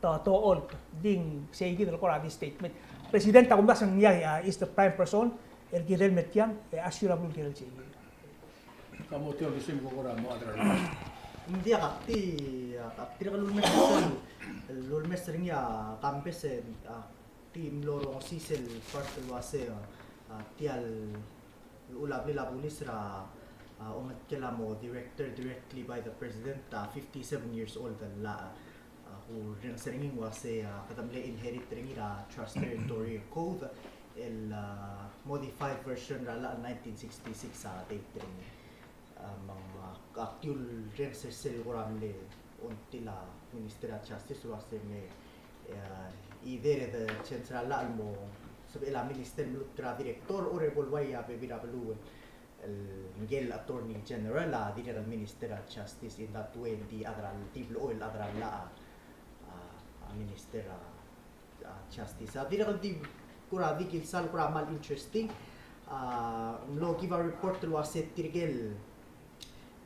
te, te olt. Ng di sei kid el kora di statement. President a kumdasu e ng ngii a, uh, is the prime person el kirel me tiang, e assure a beluu el kirel sei kid. Ka mo tia el uaisei me ko kora mo address. Ng diak, ak di, ak dirrek el ulemes er sel, el ulemes er ngii a Kambes e, ak di mlo rongesii sel part el uasei, a, tia el, el ulablil a bulis er a, a, ometkel a mo director directly by the president, a, fifty-seven years old el llach, a, a, ku rrenges er ngii el uasei, a, kede mle inherit er ngii er a Trust Territory Code, el, a, modified version er a llach el nineteen sixty-six a date er ngii. A, me ng, a, ak di rrenges er sel kora mle ongtil a Minister er a Justice el uasei me, a, either e de change er a llach el mo sebechel a minister el mluut er a director, or e bo el uai a bebil er a beluu el ngike el Attorney General a dirrek el Minister er a Justice, in that way, ng di chad er a, di blechoel el chad er a llach a, a, a Minister er a, a, Justice. A dirrek el di kora di kilsal, kora mal interesting. A, mlo give a report el uasei tirke el,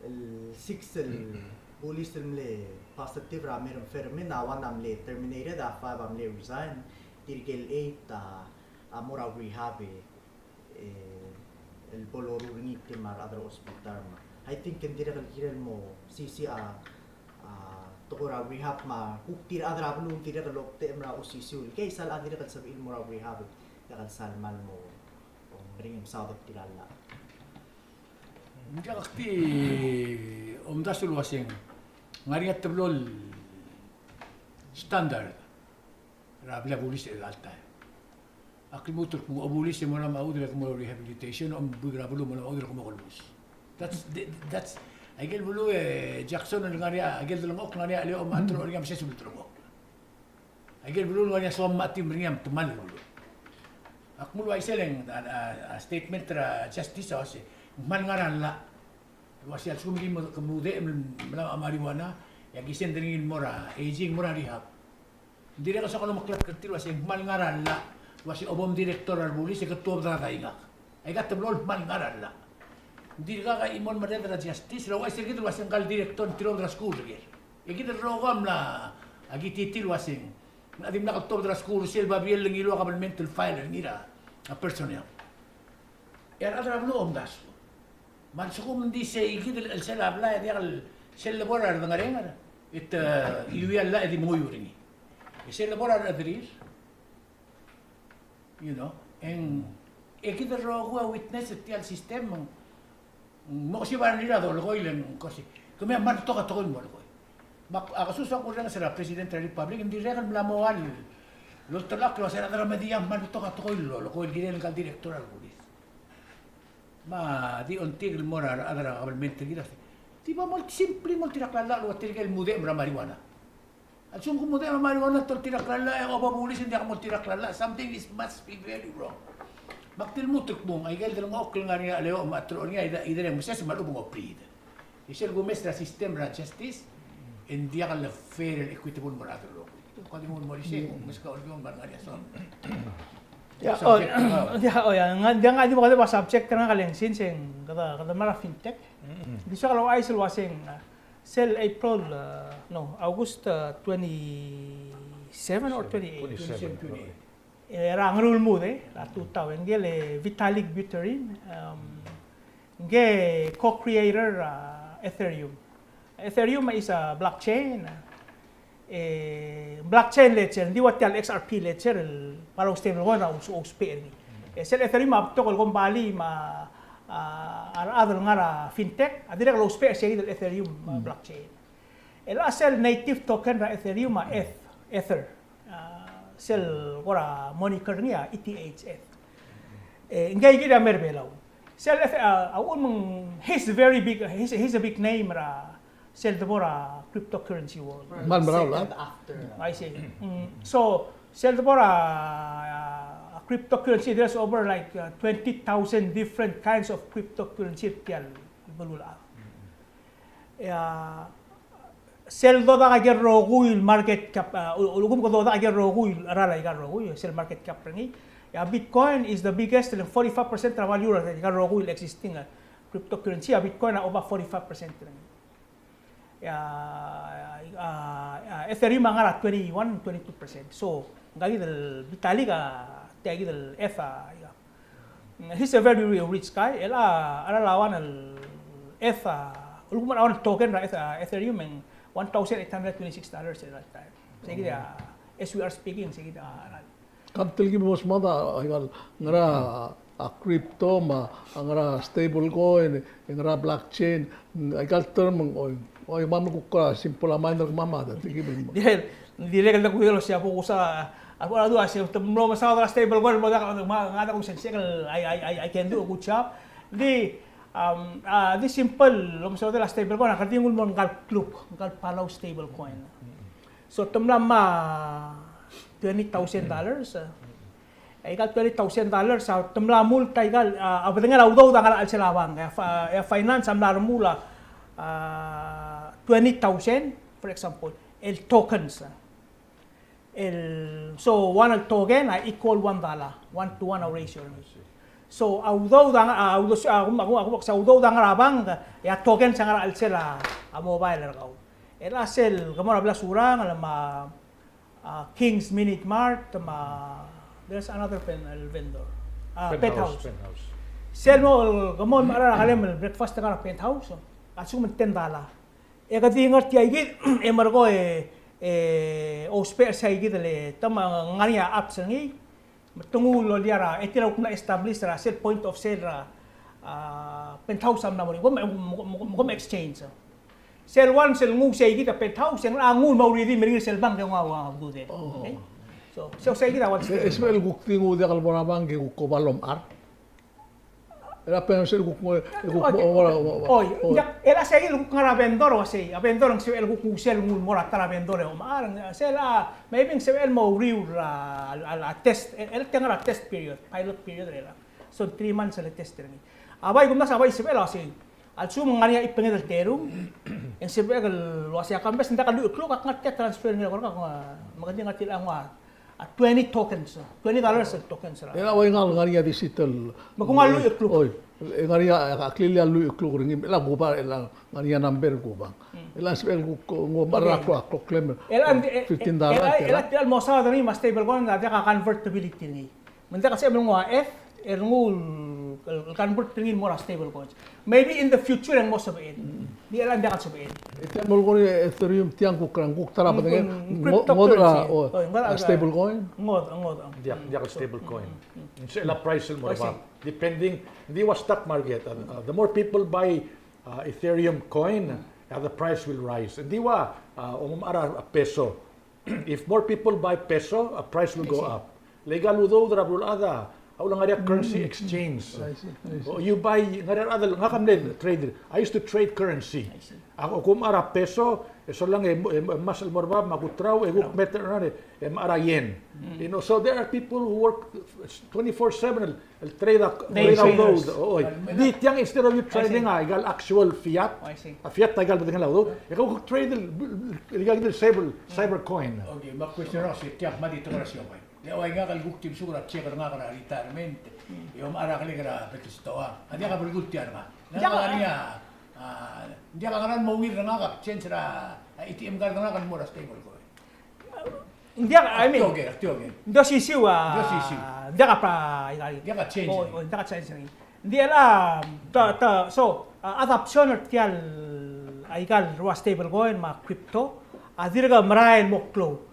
el six el bulis el mle positive er a methamphetamine, a one a mle terminated, a five a mle resign, tirke el eight a, a mo er a rehab e, e, el bo loruul er ngii tir me a rechad er a hospital me. I think ng dirrek el kirel mo sisiich a, a, tekoi er a rehab me a kuk tir a rechad er a beluu el dirrek el obdechem er a osisiu el case a dirrek el sebechir el mo er a rehab e diak el sal mal mo, o, meringel mesaod er tir a llach. Ng diak, ak di omdasu el uasei ng ngar er ngii a teblo el standard er a blil a bulis er chelecha el taem. Ak lmuut el kmo a bulis e mo er a mechudel e kmo rehabilitation, a buik er a beluu e mo er a mechudel e kmo kelebus. That's, that's, aike el beluu e Jackson el ngar er ngii a, aike el delengchokl el ngar er ngii a Aleoch me a Teruich er ngii a meses el delengchokl. Aike el beluu el ngar er ngii a soam me a team er ngii a metemall el beluu. Ak mle uaisei e ng, a, a, a statement er a Justice a uasei ng kmal ngar er a llach. Uasei a lsekum ke mo, ke mo mudechem el melai a marijuana, e aki send er ngii el mo er a aging, mo er a rehab. Ng dirrek el soak el omeklatk er tir el uasei ng kmal ngar er a llach el uasei a bo mdirector er a rebulis e ke tuobed er a daingak. Aika teblo el kmal ngar er a llach. Ng dirkak a chimo el merreder er a Justice el ouchais er kid el uasei ngka el director ng tilobed er a skuul er ker. E kid el rokui a mla, aki titii el uasei ng dimlak el tuobed er a skuul er sel babier el ngiluu a kabelment el file er ngii er a personnel. E a rechad er a beluu a omdasu. Me a lsekum ng di sei kid el chelsel a blai e diak el sel lebo er a redengerenger, e te iuii a llach e di menguiu er ngii. E sel lebo er a rechederir, you know, e ng, e kid el rokui a witness er tia el system, me ng, ng mo kesiu a rengrir a dolekoi, le ng kesiu. Kemiu a kmal betok a tekoi el mo lekoi. Me ak, a kesus a kurrenges er a President er a Republic, ng dirrek el mla mo ua el olterau el uasei a rechad er a media a kmal betok a tekoi el lolekoi el kirel ngka el director er a rebulis. Me a di ongtik el mo er a rechad er a kabelment er kid a uasei, di bo moltirakl, simply moltirakl a llach el ua tirke el mudechem er a marijuana. A lsekum ke mudechem er a marijuana te oltirakl a llach, e a oba bulis e ng diak moltirakl a llach, something is must be very wrong. Me ak di lmuut el kmo ng aike el delengchokl el ngar er ngii a Aleoch me a Teruich er ngii a either, either e ng meses me a lechub e ng obriid. E sel kumes er a system er a Justice, e ng diak el fair el equitable mo er a rechad el rokui. Ko di mo er isei, meskau el kmo ng ngar er ngii a soam. Ia, o, subject, ia, o, ia, ng diak, ng di bo kede ua subject er ngak el ng since e ng kede, kede mla er a fintech. Ng di soak el ouchais el uasei ng, a, sel April, a, no, August, a, twenty-seven or twenty-eight? Twenty-seven. Twenty-seven, twenty-eight. E, er a Ngerulmud, e, er a tutau, e ngike el Vitalik Buterin, um, ngike el co-creator er a Ethereum. Ethereum is a blockchain. E, blockchain ledger, ng di ua tia el X R P ledger el, el stablecoin a ousbech er ngii. E sel Ethereum a betok el kombalii me a, a, a rechad el ngar er a fintech, a dirrek el ousbech er sei kid el Ethereum, a, blockchain. El a sel native token er a Ethereum a Eth, Ether. A, sel kora moniker er ngii a E T H, Eth. E, ngii kid a mer Belau. Sel Eth, a, a uchul me ng, he's very big, he's, he's a big name er a sel debo er a cryptocurrency world. Kmal merael, a? Second after. I see. Mm. So, sel debo er a, a, cryptocurrency, there's over like, uh, twenty thousand different kinds of cryptocurrency er tia el beluulechad. E a, sel dodak aike el rokui el market cap, a, ul-, ulekum ke dodak aike el rokui el cheral aika el rokui, sel market cap er ngii. E a Bitcoin is the biggest, forty-five percent er a value er aika el rokui el existing, a, cryptocurrency, a Bitcoin a oba forty-five percent er ngii. E a, a, a, Ethereum a ngar er a twenty-one, twenty-two percent. So, ngka kid el Vitalik a, tia kid el Eth a, a, he's a very ri-, rich guy. El a, a cheral a one el Eth a, ulekum a one el token er a Eth-, a, Ethereum e ng one thousand eight hundred twenty-six dollars at that time. Sei kid a, as we are speaking, sei kid a, a, Kam telkib el mo smaod a, a, aika el ngar er a, a, crypto me a, a, ngar er a stable coin, e ngar er a blockchain, aika el term, oi, oi, me a kuk, a, simple a mind er kemam a, telkib el mo. Dirrek, dirrek el de kuidel osiab, bo kusa, a, a, a, se te mlo mesaod er a stable coin, mo diak, me a, ngak a diak kusensei el, I, I, I, I can do a good job. Di, um, a, di simple, lo mesaod er a stable coin, a kede di nguu el mo ngka el Klook, ngka el Palau stable coin. So, te mla mei a twenty thousand dollars, a. Aika el twenty thousand dollars, a, te mla mult aika el, a, a bedengel a udoud a ngar er a chelsel a bank, e a, fi-, e a finance a mla remuul a, a, twenty thousand, for example, el tokens, a. El, so, one el token a equal one dollar, one to one a ratio. So, a udoud a, a udoud, a, a, a, a udoud a ngar er a bank, e a tokens a ngar er a chelsel a, a mobile er kau. El a sel, ke mo er a Blasurang, el me a, a, Kings Minute Mart, me a, there's another pen-, el vendor. A, Penthouse, Penthouse. Penthouse. Sel mo, ke mo er a kelem el breakfast er a Penthouse, a lsekum ng ten dollar. E ke di ngar tia kid, e merekong e, e, ousbech er sei kid el, te mla ngar er ngii a apps er ngii, me te nguu el loia er a, e tir a kuk mla establish er a sel point of sale er a, a, Penthouse a mla mo er ngii, kom, kom, kom, kom exchange. Sel once el nguu sei kid a Penthouse, e ng locha nguu el mo redeem er ngii er sel bank e ng ua, ua, do that. Oh. Okay? So, so sei kid a one. E, e sebechel kuk di nguu diak el bo er a bank e kuk oba el omechar. El a Penthouse el kuk mo, el kuk mo, mo, mo, mo. Oi, oi. Diak, el a sei kid el kuk ngar er a vendor, ua sei, a vendor ng sebechel kuk nguu sel nguu el mo er a ta er a vendor e omechar, sel a, maybe ng sebechel mo uriul er a, a, a, a test, el, el te ngar er a test period, pilot period er a. So, three months el test er ngii. A bai, kumdasu a bai sebechel a sei. A lsekum ng ngar er ngii a chibenged el terung, e ng sebechek el uasei a kambes, ng diak el lluich el kluk, ak ngar tia transfer er ngii el kora, me kede ngar tia el ngua, a, twenty tokens, twenty dollars el tokens er a. E a ua ngak el ngar er ngii a digital. Me kung a lluich el kluk. Oi, e ngar er ngii a, a klilial lluich el kluk er ngii, e a kuba, e a ngar er ngii a number kuba. Mm. E a sebechek el kuk, kuk, nguu, okay, mera el klok, klok el klem. E a, e, fifteen dollar, e a, e a, e a, tia el mo saod er ngii me a stable coin, a diak a convertibility er ngii. Me ng diak el sebechem el nguu a Eth, el nguu el, el convert er ngii el mo er a stable coins. Maybe in the future e ng mo sebechel. Di el a ng diak el sebechel. E tia el mo kora Ethereum tiang kuk, kuk ta er a bedengel, ng, ng, ng cryptocurrency. Ngodech a, o, oi, ngodech a, a stable coin? Ngodech, ngodech. Diak, diak el stable coin. Mm, mm, mm. Ng sebechel a price el mo er a bab. Depending, di ua stock market, uh, uh, the more people buy, uh, Ethereum coin, uh, the price will rise. Di ua, uh, omechar a peso. If more people buy peso, a price will go up. I see. Le aika el udoud er a beluulechad a, a ulengar er ngii a currency exchange. I see, I see. O, you buy, ngar er ngii a rechad el, ngak a mle trade, I used to trade currency. I see. A, a kumechar a peso, e solang e, e, e ngmasech el mo er bab, me a kuterau, e kuk mei er ngii, e mechar a yen. Mm. You know, so there are people who work twenty-four seven, el trade a, trade a udoud. Oi. Di tiang, instead of you trading a, aika el actual fiat, a fiat a aika el bedengel a udoud. E kau trade el, el, el, el cyber, cyber coin. Okay, me a question er a se tiang, me di tekoi er a siobai. Le ua ngak el kuk di mesuk er a check er ngak er a retirement. E omechar a kelek er a Betelstoa. A diak a belkul tia er ngak. Diak a, a, diak a ngera el mo ungil er ngak a change er a A T M card er ngak el mo er a stable coin. Ng diak, I mean, ng di osisiu a, ng diak a pra, ng diak a change. O, o, ng diak a change. Ng di el a, ta, ta, so, a, adoption er tia el, aika el rua stable coin me a crypto, a dirk merael el mo klou.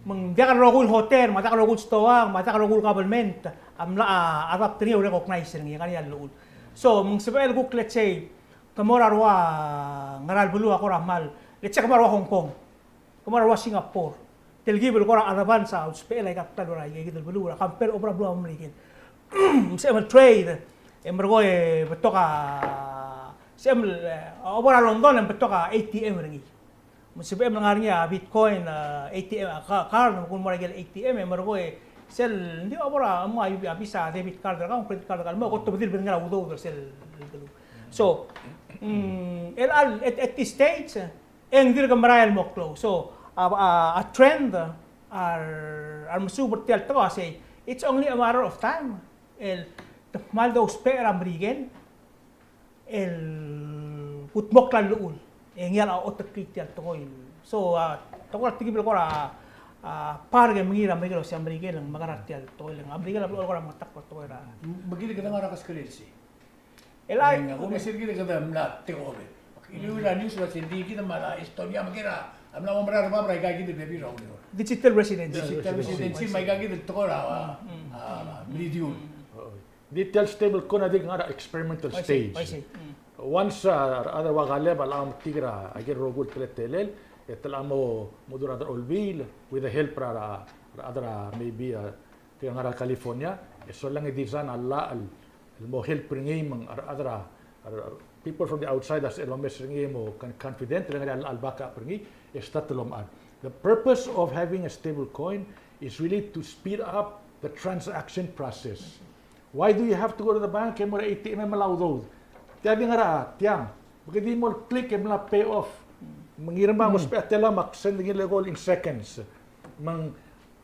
Me ng diak el rokui el hotel, me a diak el rokui el stoang, me a diak el rokui el government a mla, a, adopt er ngii e recognize er ngii, ngar er ngii a llechul. So, me ng sebechel kuk, let's say, ke mo er a rua ngera el beluu a kora kmal, let's say ke mo er a rua Hong Kong, ke mo er a rua Singapore, telkib el kora advance a usbechel aika el klalo er a ikakid el beluu er a compare el obor a beluu er a Merikel. Me sebechem el trade, e merekong e betok a, sebechem el, e, obor a London e ng betok a A T M er ngii. Me sebechem el ngar er ngii a Bitcoin, e, A T M, a, ka-, card, me kuk mo er a ikel A T M, e merekong e sel, ng di obor a, mo a, a Visa debit card er kau, credit card er kau, mo kot tobedii el bedengel a udoud er sel beluu. So, mm, el, el, at, at this stage, e ng dirk merael el mo klou. So, a, a, a trend, a, a remesuub er tia el tekoi a sei, it's only a matter of time. El, te kmal dousbech er a Merikel, el kudmokl a llechul, e ngii a oteklii tia el tekoi. So, a, tekoi er a telkib el kora, a, park e mengiil er a Merikel, el uasei a Merikel, e ng mekerang er tia el tekoi, e le ng a Merikel a blechoel kora mengetakl er a tekoi er a. Me kid a kede ngar er a keskelel sei. El a. Ng, a kumes er kid a kede mla take over. Iliuil a news el uasei ng di kid me a Estonia me a Hungary a mla mo merael er a bab er aika kid el bebil er a ureor. Digital residency. Digital residency me aika kid el tekoi er a, a, a, melidiul. Ng di tia el stablecoin a dirk ngar er a experimental stage. I see, I see. Mm. Once, a, a rechad er a ua Kaleb a locha metik er a ikel rokui el teletelel, e te locha mo, mo dmu er a rechad er a Olbiil, with the help er a, a rechad er a, maybe, a, tirka el ngar er a California, e solang e design a llach el, el mo help er ngii me ng a rechad er a, a re-, people from the outside a sebechel el omes er ngii e mo con-, confident, e le ngar er ngii a llach el backup er ngii, e start el omechar. The purpose of having a stablecoin is really to speed up the transaction process. Why do you have to go to the bank e mo er a A T M e melai a udoud? Tia di ngar er a tiang. Me ke di mo click e mla pay off. Me ng iremang, mm, ousbech a telam me ak send er ngii el eko in seconds. Me ng,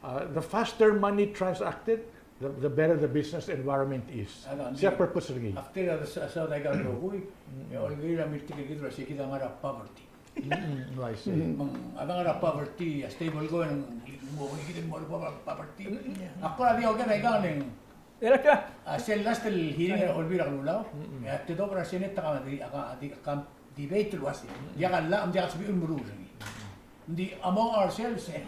uh, the faster money transacted, the, the better the business environment is. Sei a purpose er ngii. After a sa-, sa-, aika el rokui, e olekoi er a miltik er kid el uasei kid a ngar er a poverty. Mm, mm, I see. Me ng, a ngar er a poverty, a stablecoin, ng mo, kid el mo er a poverty. A kora di oker aika el ng. A sel last el hearing er a Olbiil er a Kelulau, e a tedobech er a Senate a ka di, a ka di, a ka debate el uasei. Diak a llach, diak a sebechiu el meruul er ngii. Ng di among ourselves, e.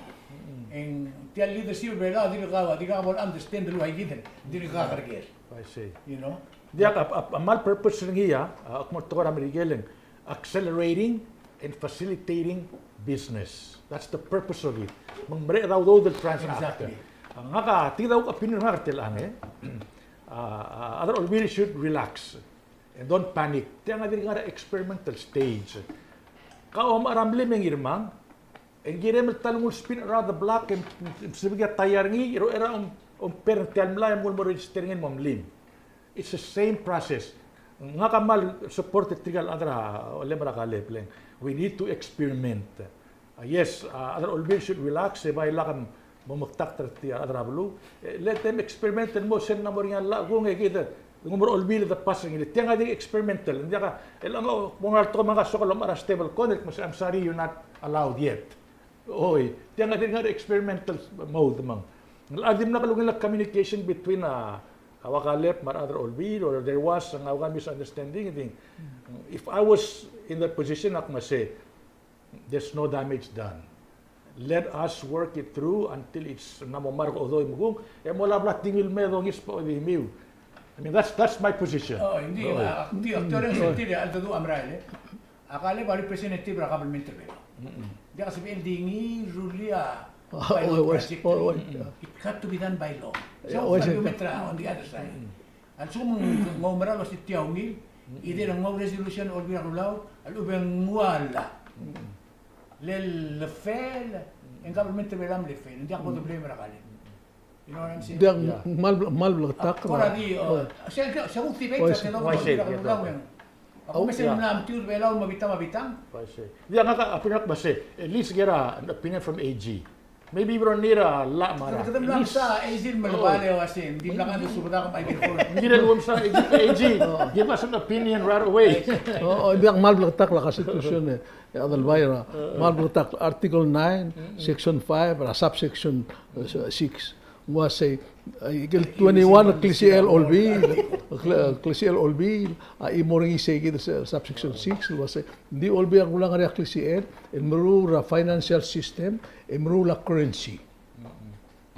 E ng tia el leadership er a Belau a dirk, a dirk bo el understand el ua ikid el dirk kakerker. I see. You know? Diak a, a, a kmal purpose er ngii a, a kmo tekoi er a Merikel e ng accelerating and facilitating business. That's the purpose of it. Me ng mereched a udoud el transact. Exactly. A ngak a, tia a kuk opinion er ngak er tiang, e. A, a, a rechad er a Olbiil should relax and don't panic. Tiang a dirk ngar er a experimental stage. Ka omechar a mlim e ng iremang, e ng kirem el ta el nguu el spin around the block, e m-, m-, msebekii a tire er ngii, e ro-, er a om-, omper er tia el mlai, e mnguu el mo register er ngii el mo mlim. It's the same process. Ngak a kmal support er tirka el chad er a, olem er a Kaleb, le ng, we need to experiment. A, yes, a, a rechad er a Olbiil should relax, e bai lak mo meketakt er tia el chad er a beluu. E, let them experiment el mo sel ng mo er ngii a llach kung e kid, ng mo er a Olbiil e de pass er ngii. Tiang a di experimental. Ng diak a, el ng, mo ngar er a tekoi me ng soak el omechar a stablecoin, el kmo sei, I'm sorry, you're not allowed yet. Oi, tiang a di ngar er a experimental mode me ng. Ng locha dimlak el ungil a communication between a, a ua Kaleb me a rechad er a Olbiil, or there was, ng ua misunderstanding, I think. If I was in that position, ak mo sei, there's no damage done. Let us work it through until it's ng mo mla er a odoim kung, e mo lak bla tingel me dongisech a odimiu. I mean, that's, that's my position. Oh, indeed. Oh. Ah, di, ah, tia el sel tir a cheldecheduch a merael, e. A Kaleb a representative er a government er a Belau. Mm-mm. Diak a sebechel di ngii el rullii a pilot project. Oh, oh, oh, oh. It had to be done by law. Yeah, so, oh, I see. Government er a, on the other side. Mm-mm. A lsekum ng oumera el uasei tia ungil, either ng nguu a resolution a Olbiil er a Kelulau, a lechub e ng nguu a llach. Le, le fail, e ng government er a Belau a mle fail, ng diak bo de blame er a Kaleb. You know what I'm saying? Diak, yeah. Kmal, kmal bleketakl. Kora di, oh, se, se, se kuk debate, oh, se, se kuk debate er a Kelulau, e ng. Ak omes el mla metiur er a Belau me a bitang, me a bitang. Diak, ngak a, a opinion er ngak a sei, at least get a, an opinion from A G. Maybe we don't need a lot more. Kede mla mesa A G el melebal e uasei, ng dimlak a de subedek me a ikel kora. Ng kirel mesa A G, A G, give us an opinion right away. O, o, diak, kmal bleketakl a Constitution, e, e Adelbai er a, kmal bleketakl Article nine, Section five, er a subsection, e, six. Ng uasei, e, ikel twenty-one el klisichel a Olbiil, kle-, klisichel a Olbiil, a, e mo er ngii sei kid el subsection six, el uasei, ng di Olbiil a kulang er a klisichel, el meruul er a financial system, e meruul a currency.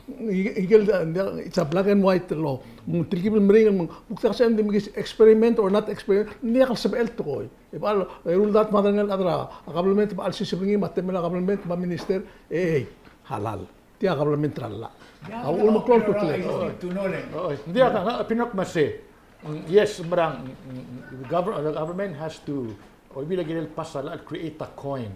Ikel, ikel, it's a black and white law. Me ng telkib el meringel, me ng kuk diak sel di mekis experiment or not experiment, ng diak el sebechel tekoi. E bechal, e, ruldat me a derengel a chad er a government, me a lsiseb er ngii, me a temel a government, me a minister, e, e, halal. Tia government er a llach. A uchul me klou a ultutelel. Oi. Ng diak, a, a, pinok me sei. Mm, yes, merang, mm, mm, the govern-, the government has to, o, maybe like, they'll pass a law, create a coin.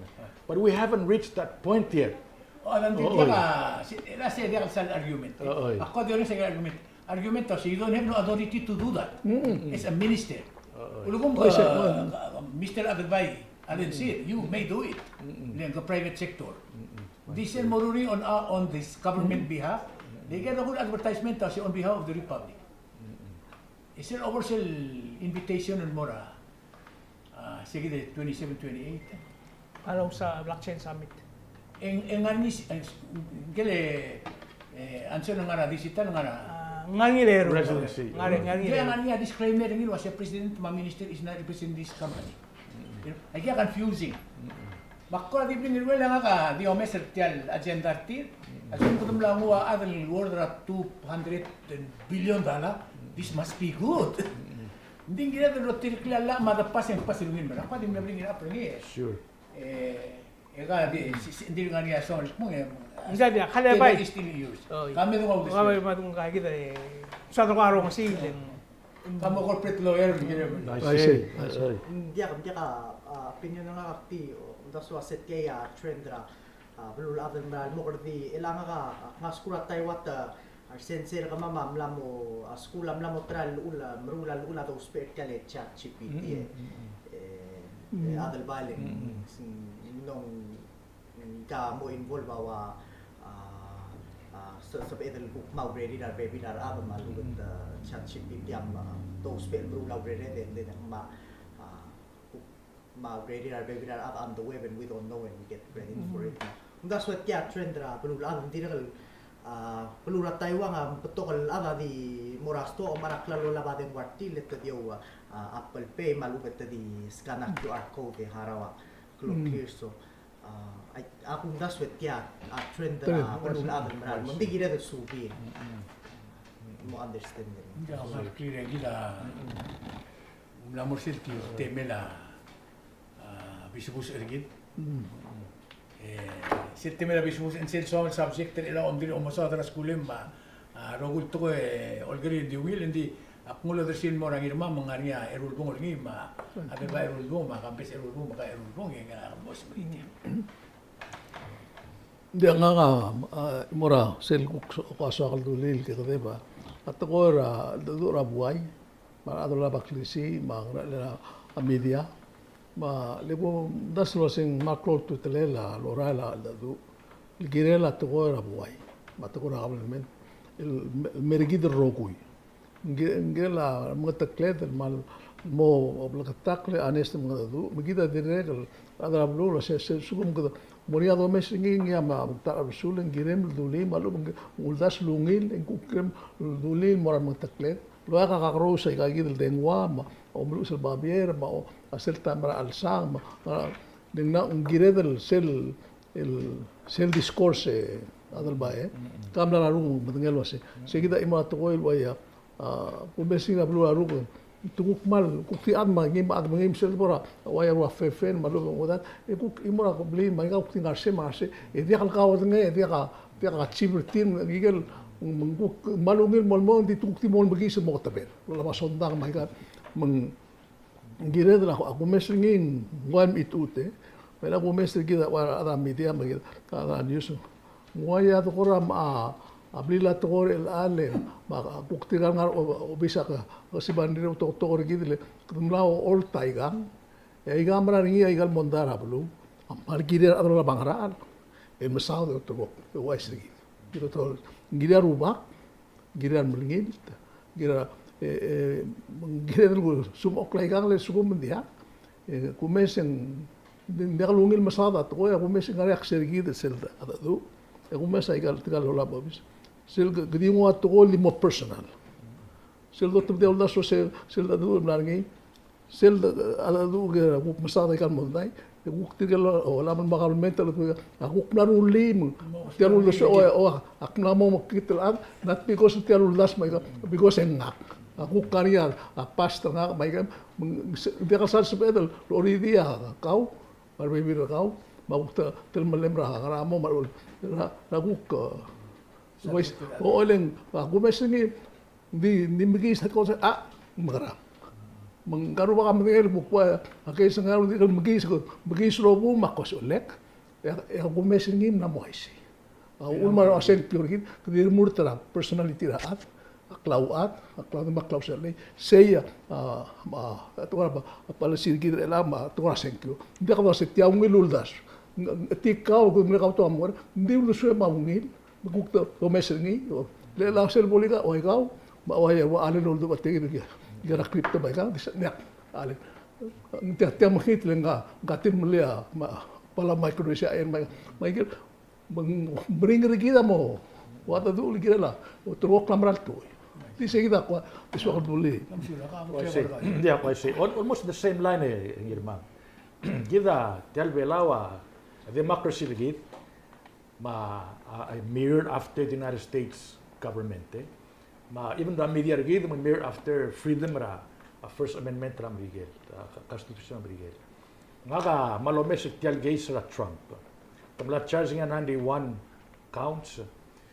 But we haven't reached that point yet. O, a, ng diak, a, se, e, a, se diak el sal argument. Oi. Ak kuk di sal argument. Argument a se, you don't have no authority to do that. Mm-mm. As a minister. Oi. Ulekum, o, se, a, a, Mister Adelbai, Adelbai said, you may do it. Mm-mm. Like a private sector. Mm-mm. Di sel mo rullii on, uh, on this government behalf. Di ke rokui el advertisement a se on behalf of the republic. E sel over sel invitation el mo er a, a, se kid el twenty-seven, twenty-eight. A losang a blockchain summit. E ng, e ng ngar er ngii, e ng, ng kele, e, answer el ngar er a digital, ngar er a, a, ngar er ngii el eru. Presidency. Ngar er ngii, ngar er ngii el eru. Ng ngar er ngii a disclaimer er ngii el uase president me a minister is not representing this company. Aika a confusing. Me ak kora di bring el uel e ngak a di omes er tia el agenda er tir. A lsekum kede mla nguu a chad el worth er a two hundred billion dollar, this must be good. Ng di ng kired el retireklii a llach me a de pass e ng pass er ngii el mei. Ak kora di mla bring it up er ngii. Sure. E, e ka di, se, se, ng di ngar er ngii a song el kmo, e, ng diak, diak, kele bai. Is still yours. Oi. Ka me dungau. Ka me dungau, ka kid e. Sa dungau a rong sel. Ka mo corporate lawyer, ng kirem. I see, I see. Ng diak, ng diak a, a, opinion er ngak a kti, o, ng uldasu a se tia a trend er a, a, beluulechad el mera el mo kora di, e le ngak a, a, ngar er a skuul er a Taiwan, a, a, sensei er kemam a mla mo, a, skuul a mla mo ta er a llechul, a, meruul a llechul a dousbech er tia el ChatGPT, e, e, e, Adelbai, ng, ng, ng, ng ka mo involve a ua, a, a, se-, sebeched el kuk mo ourerir a rebebil er a rechad me a lechub e te, a, ChatGPT a mo, a, dousbech el meruul a urered e ng di ng mo, a, kuk mo ourerir a rebebil er a rechad on the web and we don't know and we get credit for it. Ng uldasu e tia a trend er a beluulechad, ng dirrek el, a, beluu er a Taiwan a betok el chad a di mo er a stock me a klalo el a ba dengua er tir e te di ua, a, Apple Pay me a lechub e te di scan a QR code e harau a kloklir. So, a, ai, ak uldasu e tia a trend er a beluulechad el mera el mo, ng di kired el subii. Mo understand er ngii. Ng diak a kmal clear e kid a, ng mla mo er sel temel a, a, bisbus er kid. E, sel temel a bisbus, e ng sel soam el subject er chelecha el omdilu el omesaod er a skuul me a, a, rokui el tekoi e olkeriil e di ungil, e ng di ak nguu el odersii el mo er a Ngirmang me ng ngar er ngii a Erulbong er ngii me a, a, Adelbai Erulbong me a Kambes Erulbong me a Kai Erulbong e ngak a mo smeritia. Ng di ngak a, a, mo er a sel kuk so-, kuk soak el dulii el kekedeb a, a tekoi er a, a, cheldecheduch er a buai, me a rechad el olab a klisiich, me a ngerachel a media, me a le bo mdasu el uaseng me a klou a ultutelel a lorael a cheldecheduch el kirel a tekoi er a buai, me a tekoi er a government, el me-, el mer kid el rokui. Ng ki-, ng kirel a remengetekled el kmal mo bleketakl e honest el mengedecheduch, me kid a dirrek el chad er a beluu el uase, se, se, lsekum kede mo er ngii a domes er ngii, ngii a mo ta er a besul, ng kirem el dulii, me a lechub ng uldasu el ungil, e ng kuk kirem el dulii el mo er a remengetekled. El okiu a kakerous aika kid el dengua, me a omeluches el babier, me a o-, a sel taem er a chelsang, me a, a, ng di ng kired el sel el sel discourse, e, Adelbai, e. Ka mla er a rokui el medengei el uase, se kid a chimo er a tekoi el uaia, a, kumes er ngii er a beluu er a rokui, te kuk kmal, kuk di chad me ngii me a chad me ngii me sel bo er a, uaia ua fefel, me a lechub e ng uodad, e kuk chimo er a kebliil, me aika kuk di ngar sei me a ngar sei, e diak el kaodengei, e diak a, diak a chief er tir, me ikel, me ng kuk, kmal ungil el mo, mo, ng di te kuk di mo mekiis el mo ketebel. Lolab a sondang me aika, me ng Ng kired el a, a kumes er ngii ng ua el mechitechut e. Me a kumes er kid a ua rechad er a media me kid a rechad er a news. Ng uaia tekoi er a, a, a blil a tekoi er chelechang e, me a kuk tirka el ngar er a o-, obis a ke, ke siban er a tekoi er kid le, kede mla oltaikang. E aika mera er ngii aika el mondai er a beluu. A kmal kirir a rechad el olab a ngerachel. E mesaod e olterekokl, e uaisei er kid. Kid a olterekokl. Ng kirir a rubak. Ng kirir a remelengilt, ng kirir a, e, e, ng kirir a sumechokl aikang le lsekum ng diak. E, kumes e ng, ng diak lungil mesaod a tekoi, a kumes e ng ngar er ngii a ksei er kid sel cheldecheduch. E kumes aika el, tirka el olab a obis. Sel ke, ke di nguu a tekoi el di mo personal. Sel dotebedii a uldasu sel, sel cheldecheduch el mla er ngii. Sel de, a, a, du, ke, kuk mesaod aika el mondai, E kuk tirke el, o, olam el mo government el, a kuk mla rullii me tia el uldesuek, o, o, ak mla mo mekngit el chad, not because tia el uldasu me aika, because e ngak a kuk ngar er ngii a past er ngak me aika, me ng diak el sal sebeched el oridii a kau me a rebebil er kau me a kuk te, telemellem er a ngar er a mong me a, er a, er a kuk, e, o, oleng, a kumes er ngii, ng di, ng di mekiis a ko se, a, mekerang. Me ngka el rubak a medengei el kuk ua, a case er ngii a di mekiis, mekiis el obu me a ko se olek. E a, e a kumes er ngii a mla mo uaisei. A uchul me a sengkio er kid, kede remurt er a personality er a chad, a klauchad, a klaudemam, a klauserelei, sei a, a, a, tekoi er a, a policy er kid er chelechang me a tekoi er a sengkio. Ng diak el uase tia ungil el uldasu. Ng, ng, tia kau, kede mle kau te mo er, ng di uldesuem a ungil, me kuk te, te omes er ngii, o, le, le sel bo el ika, ua ikau, me a ua, ua, a le loldu a tekid er kid, er a crypto me aika, di se, ng diak, a le. Ng tia, tia mekngit le ngka, ngka tirke el mle a, me a, Palau Micronesia, e, me, me aike, me ng, meringel er kid a mo, ua te dul kirel a, o, te rokui el mera el tekoi. Di se kid a kua, di soak el dulii. Ua isei. Ng diak, ua isei. Al-, almost the same line, e, Ngirmang. Kid a, tia el Belau a, democracy er kid, me a, a, a mirror after the United States government, e. Me a, even the media er kid, me a mirror after freedom er a, a First Amendment er a Merikel, a, Constitution er a Merikel. Ngak a kmal omes er tia el case er a Trump. Te mla charge er ngii a ninety-one counts.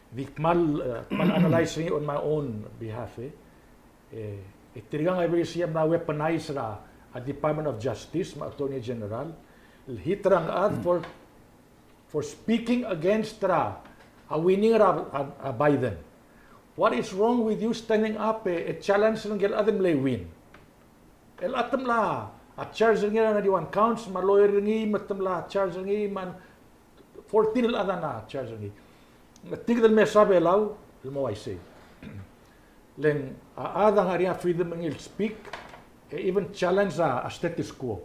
Di kmal, e, kmal analyze er ngii on my own behalf, e. E, e tirka a ngar er sei a mla weaponize er a, a Department of Justice, me a Attorney General. El hit er a chad for for speaking against er a, a winning er a, a, a Biden. What is wrong with you standing up, e, e challenge er ngike el chad el mle win? El chad te mla, a, charge er ngii er a ninety-one counts, me a lawyer er ngii, me te mla charge er ngii, me a fourteen el chad a mla charge er ngii. Me tirke el mesa Belau, el mo uaisei. Le ng a chad a ngar er ngii a freedom er ngii el speak, e even challenge a, a status quo.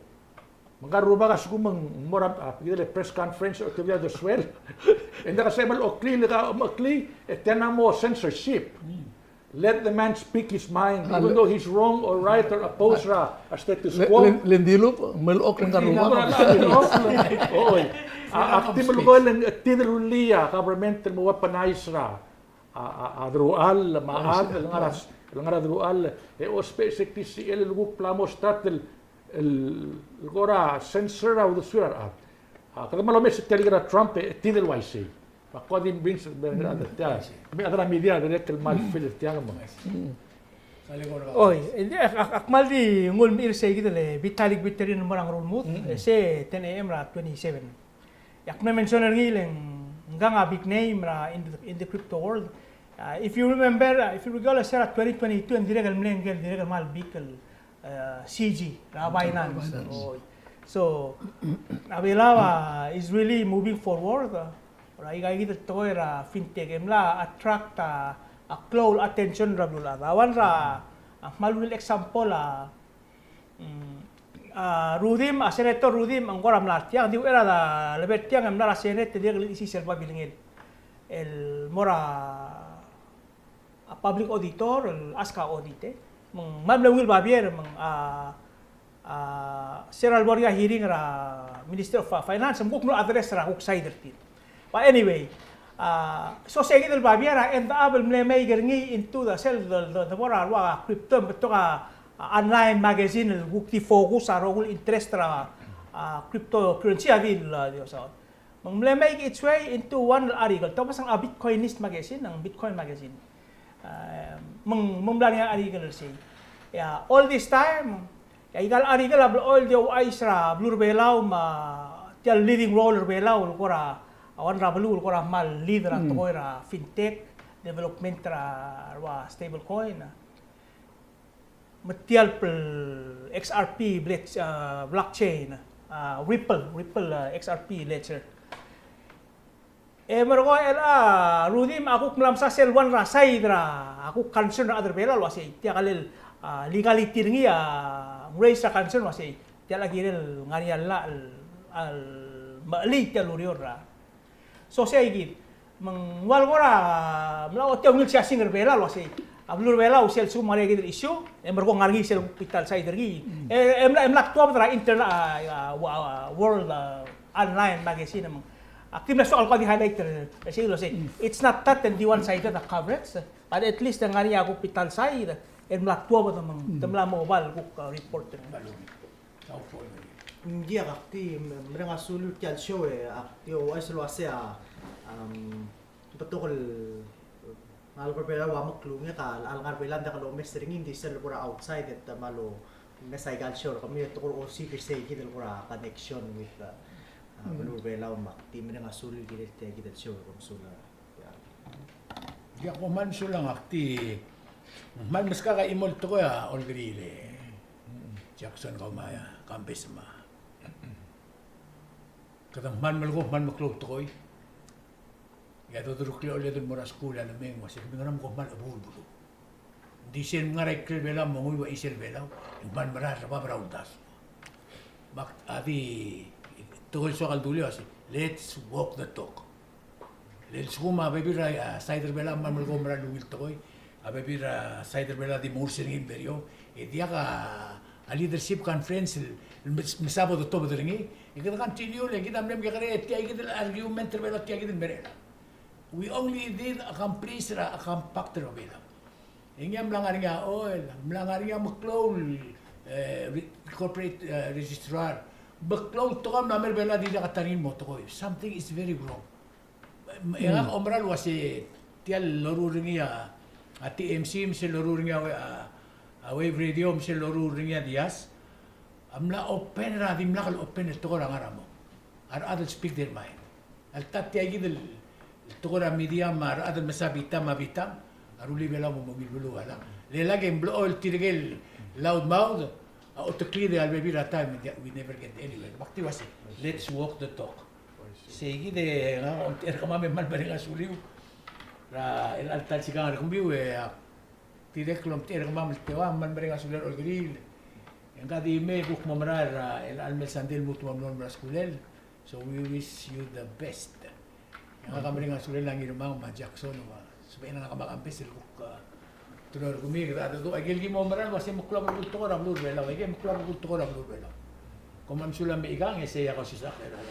Me ngka el rubak a lsekum ng mo er a, a, kid el press conference, e ochotii a uldesuel. E ng diak el sebechem el oklii, le ka omeklii, e tia a mo censorship. Let the man speak his mind, even though he's wrong or right or oppose er a, a status quo. Le, le, le ng dilubech, me a lechokl ngka el rubak. Oi. A, a, ak di melekoi el ng, tia el rullii a government el mo weaponize er a a, a, a deruchall, me a chad el ngar er a, el ngar er a deruchall, e ousbech se kid sel kuk bla mo start el, el, el kora censor a uldesuir a rechad. A, kede mla omes er tia el ker a Trump, e, tia el uaisei. Me ak kuk di bring, bring, tia, me a rechad er a media, dirrek el kmal feel er tiang me. Oi, e, ak, ak, ak kmal di nguu el mechir sei kid el, e, Vitalik Buterin el mo er a Ngerulmud, e, se ten A M er a twenty-seven. E ak mle mention er ngii le ng, ngkang a big name er a in the, in the crypto world. Uh, if you remember, uh, if you recall, se er a twenty twenty-two, e ng dirrek el mle ngike el dirrek el kmal big el, uh, C G, er a Binance. Binance. Oi. So, a Belau, uh, is really moving forward, uh, er a ika kid el tekoi er a fintech, e mla attract, uh, a klou el attention er a beluulechad. A one er a, a kmal ungil example, uh, Mm, a Rudimch, a Senator Rudimch, a ng kora mla er tiang, di uchei er a lebo er tiang e mla er a Senate, e dirrek el chelecha el sils el babilngel el mo er a, a public auditor, el ask a audit, e. Me ng kmal mle ungil babier, me ng, a, a, se er a lebo er ngii a hearing er a Minister of Finance, me ng kuk mlo address er a kuk side er tir. But anyway, a, so se kid el babier a end up el mle mei er ngii into the sel, the, the, the mo er a rua crypto, me betok a, a, online magazine el kuk di focus a rokui el interest er a, a, cryptocurrency a di el, a, di osau. Me ng mle make its way into one article. Te omes a Bitcoinist magazine, a Bitcoin magazine. A, me ng, me ng mla er ngii a article er sei. Yeah, all this time, e aika el article a blechoel di ouchais er a beluu er a Belau me tia el leading role er a Belau el kora, a one er a beluu el kora kmal lead er a tekoi er a fintech, development er a, er a stable coin. Me tia el X R P, blockchain, a, Ripple, Ripple, a, X R P ledger. E merekong el a Rudimch a kuk mla mesa sel one er a side er a kuk concern er a rechad er a Belau el uasei tia el, a, legality er ngii a raise er a concern el uasei tia el kirel ngar er ngii a llach el, el mechelii tia el ureor er a. So sei kid, Me ng ua el kora mla ochotii a ungil siasing er Belau el uasei a beluu er Belau sel lsekum ng ngar er ngii a kid el issue, e merekong ngar er ngii sel bita el side er ngii. E, e mla, e mla tuobed er a internet, a, a, wa-, a, world, a, online magazine me ng. Ak di mla soak el kuk di highlight er sei el uasei it's not that and di one sided a coverage, but at least ng ngar er ngii a kuk bita el side el mla tuobed me ng, te mla mo oba el kuk, a, report er ngii. Ng diak, ak di mereng a suliu er tia el show e, ak di ouchais el uasei a, um, betok el, a, ngalek er Belau a meklungek a, a ngalek er Belau a diak lomes er ngii, ng di sel kora outside e te mla lomes aika el show er kemiu e te kora osiik er sei kid el kora connection with, a, a, beluu er Belau me ak di mereng a suliu el kirel tia kid el show e kom sulang. Ia, kom kmal mesulang, ak di kmal meskak a chimo el tekoi a Olkeriil e Jackson, kau me a Kambes me a. Kede kmal melekoi, kmal meklou el tekoi. Ia, doderuklii a oled el mo er a skuul a lemei e ng uasei, kemiu ngera me kom kmal chebuul el beluu? Ng di sel ngar er a ikrel Belau me ng ua chisel Belau, e ng kmal merael er a bab er a uldasu. Me ak di, tekoi el soak el dulii a uasei, let's walk the talk. Le lsekum a bebil er a, a, side er Belau a kmal melekoi el mera el ungil tekoi, a bebil er a side er Belau a di mo urs er ngii el mei er eou, e diak a, a leadership conference el, el mes-, mesa bo dotobed er ngii, e kede continue le kid a mle mekekerei e tia kid el argument er Belau, tia kid el merek. We only did accomplish er a, a compact er Belau. E ngii a mla ngar er ngii a oil, mla ngar er ngii a meklou el, e, re-, corporate, e, registrar, meklou el tekoi a mla mer Belau a dirkak a ta er ngii el mo tekoi. Something is very wrong. E ngak a oumera el uasei tia el loruul er ngii a, a T M C, me sel loruul er ngii a we-, a, a Wave Radio, me sel loruul er ngii a Diaz, a mla open er a dimlak el open el tekoi er a ngar er a mong. A rechad el speak their mind. A le ta tia kid el tekoi er a media me a rechad el mesa bitam me a bitam, a rullii Belau me mo ungil beluu a lak. Le lak e ng blechoel tirke el loud mouth a oteklii a lebebil er a taem, we never get anywhere. Me ak di uasei, let's walk the talk. Sei kid e ngak a omtechei er kemam e kmal mereng a suliu er a chelecha el ta el sikang er kemiu e ak dirrek el omtechei er kemam el teua, kmal mereng a suliu er a Olkeriil. E ngak a di mei e kuk mo merael er a chelecha el mei el sandei el lmuut me a mlo er a skulel. So we wish you the best. E ngak a mereng a suliu er a Ngirmang me a Jackson me a sebechel a Kambes el kuk, a, teloi er kemiu, kede, a, dedu, aike el ki mo merael el uasei meklou a belkul tekoi er a beluu er Belau, aike meklou a belkul tekoi er a beluu er Belau. Kom kmal mesulang me ikang, e sei a kausisechakl er a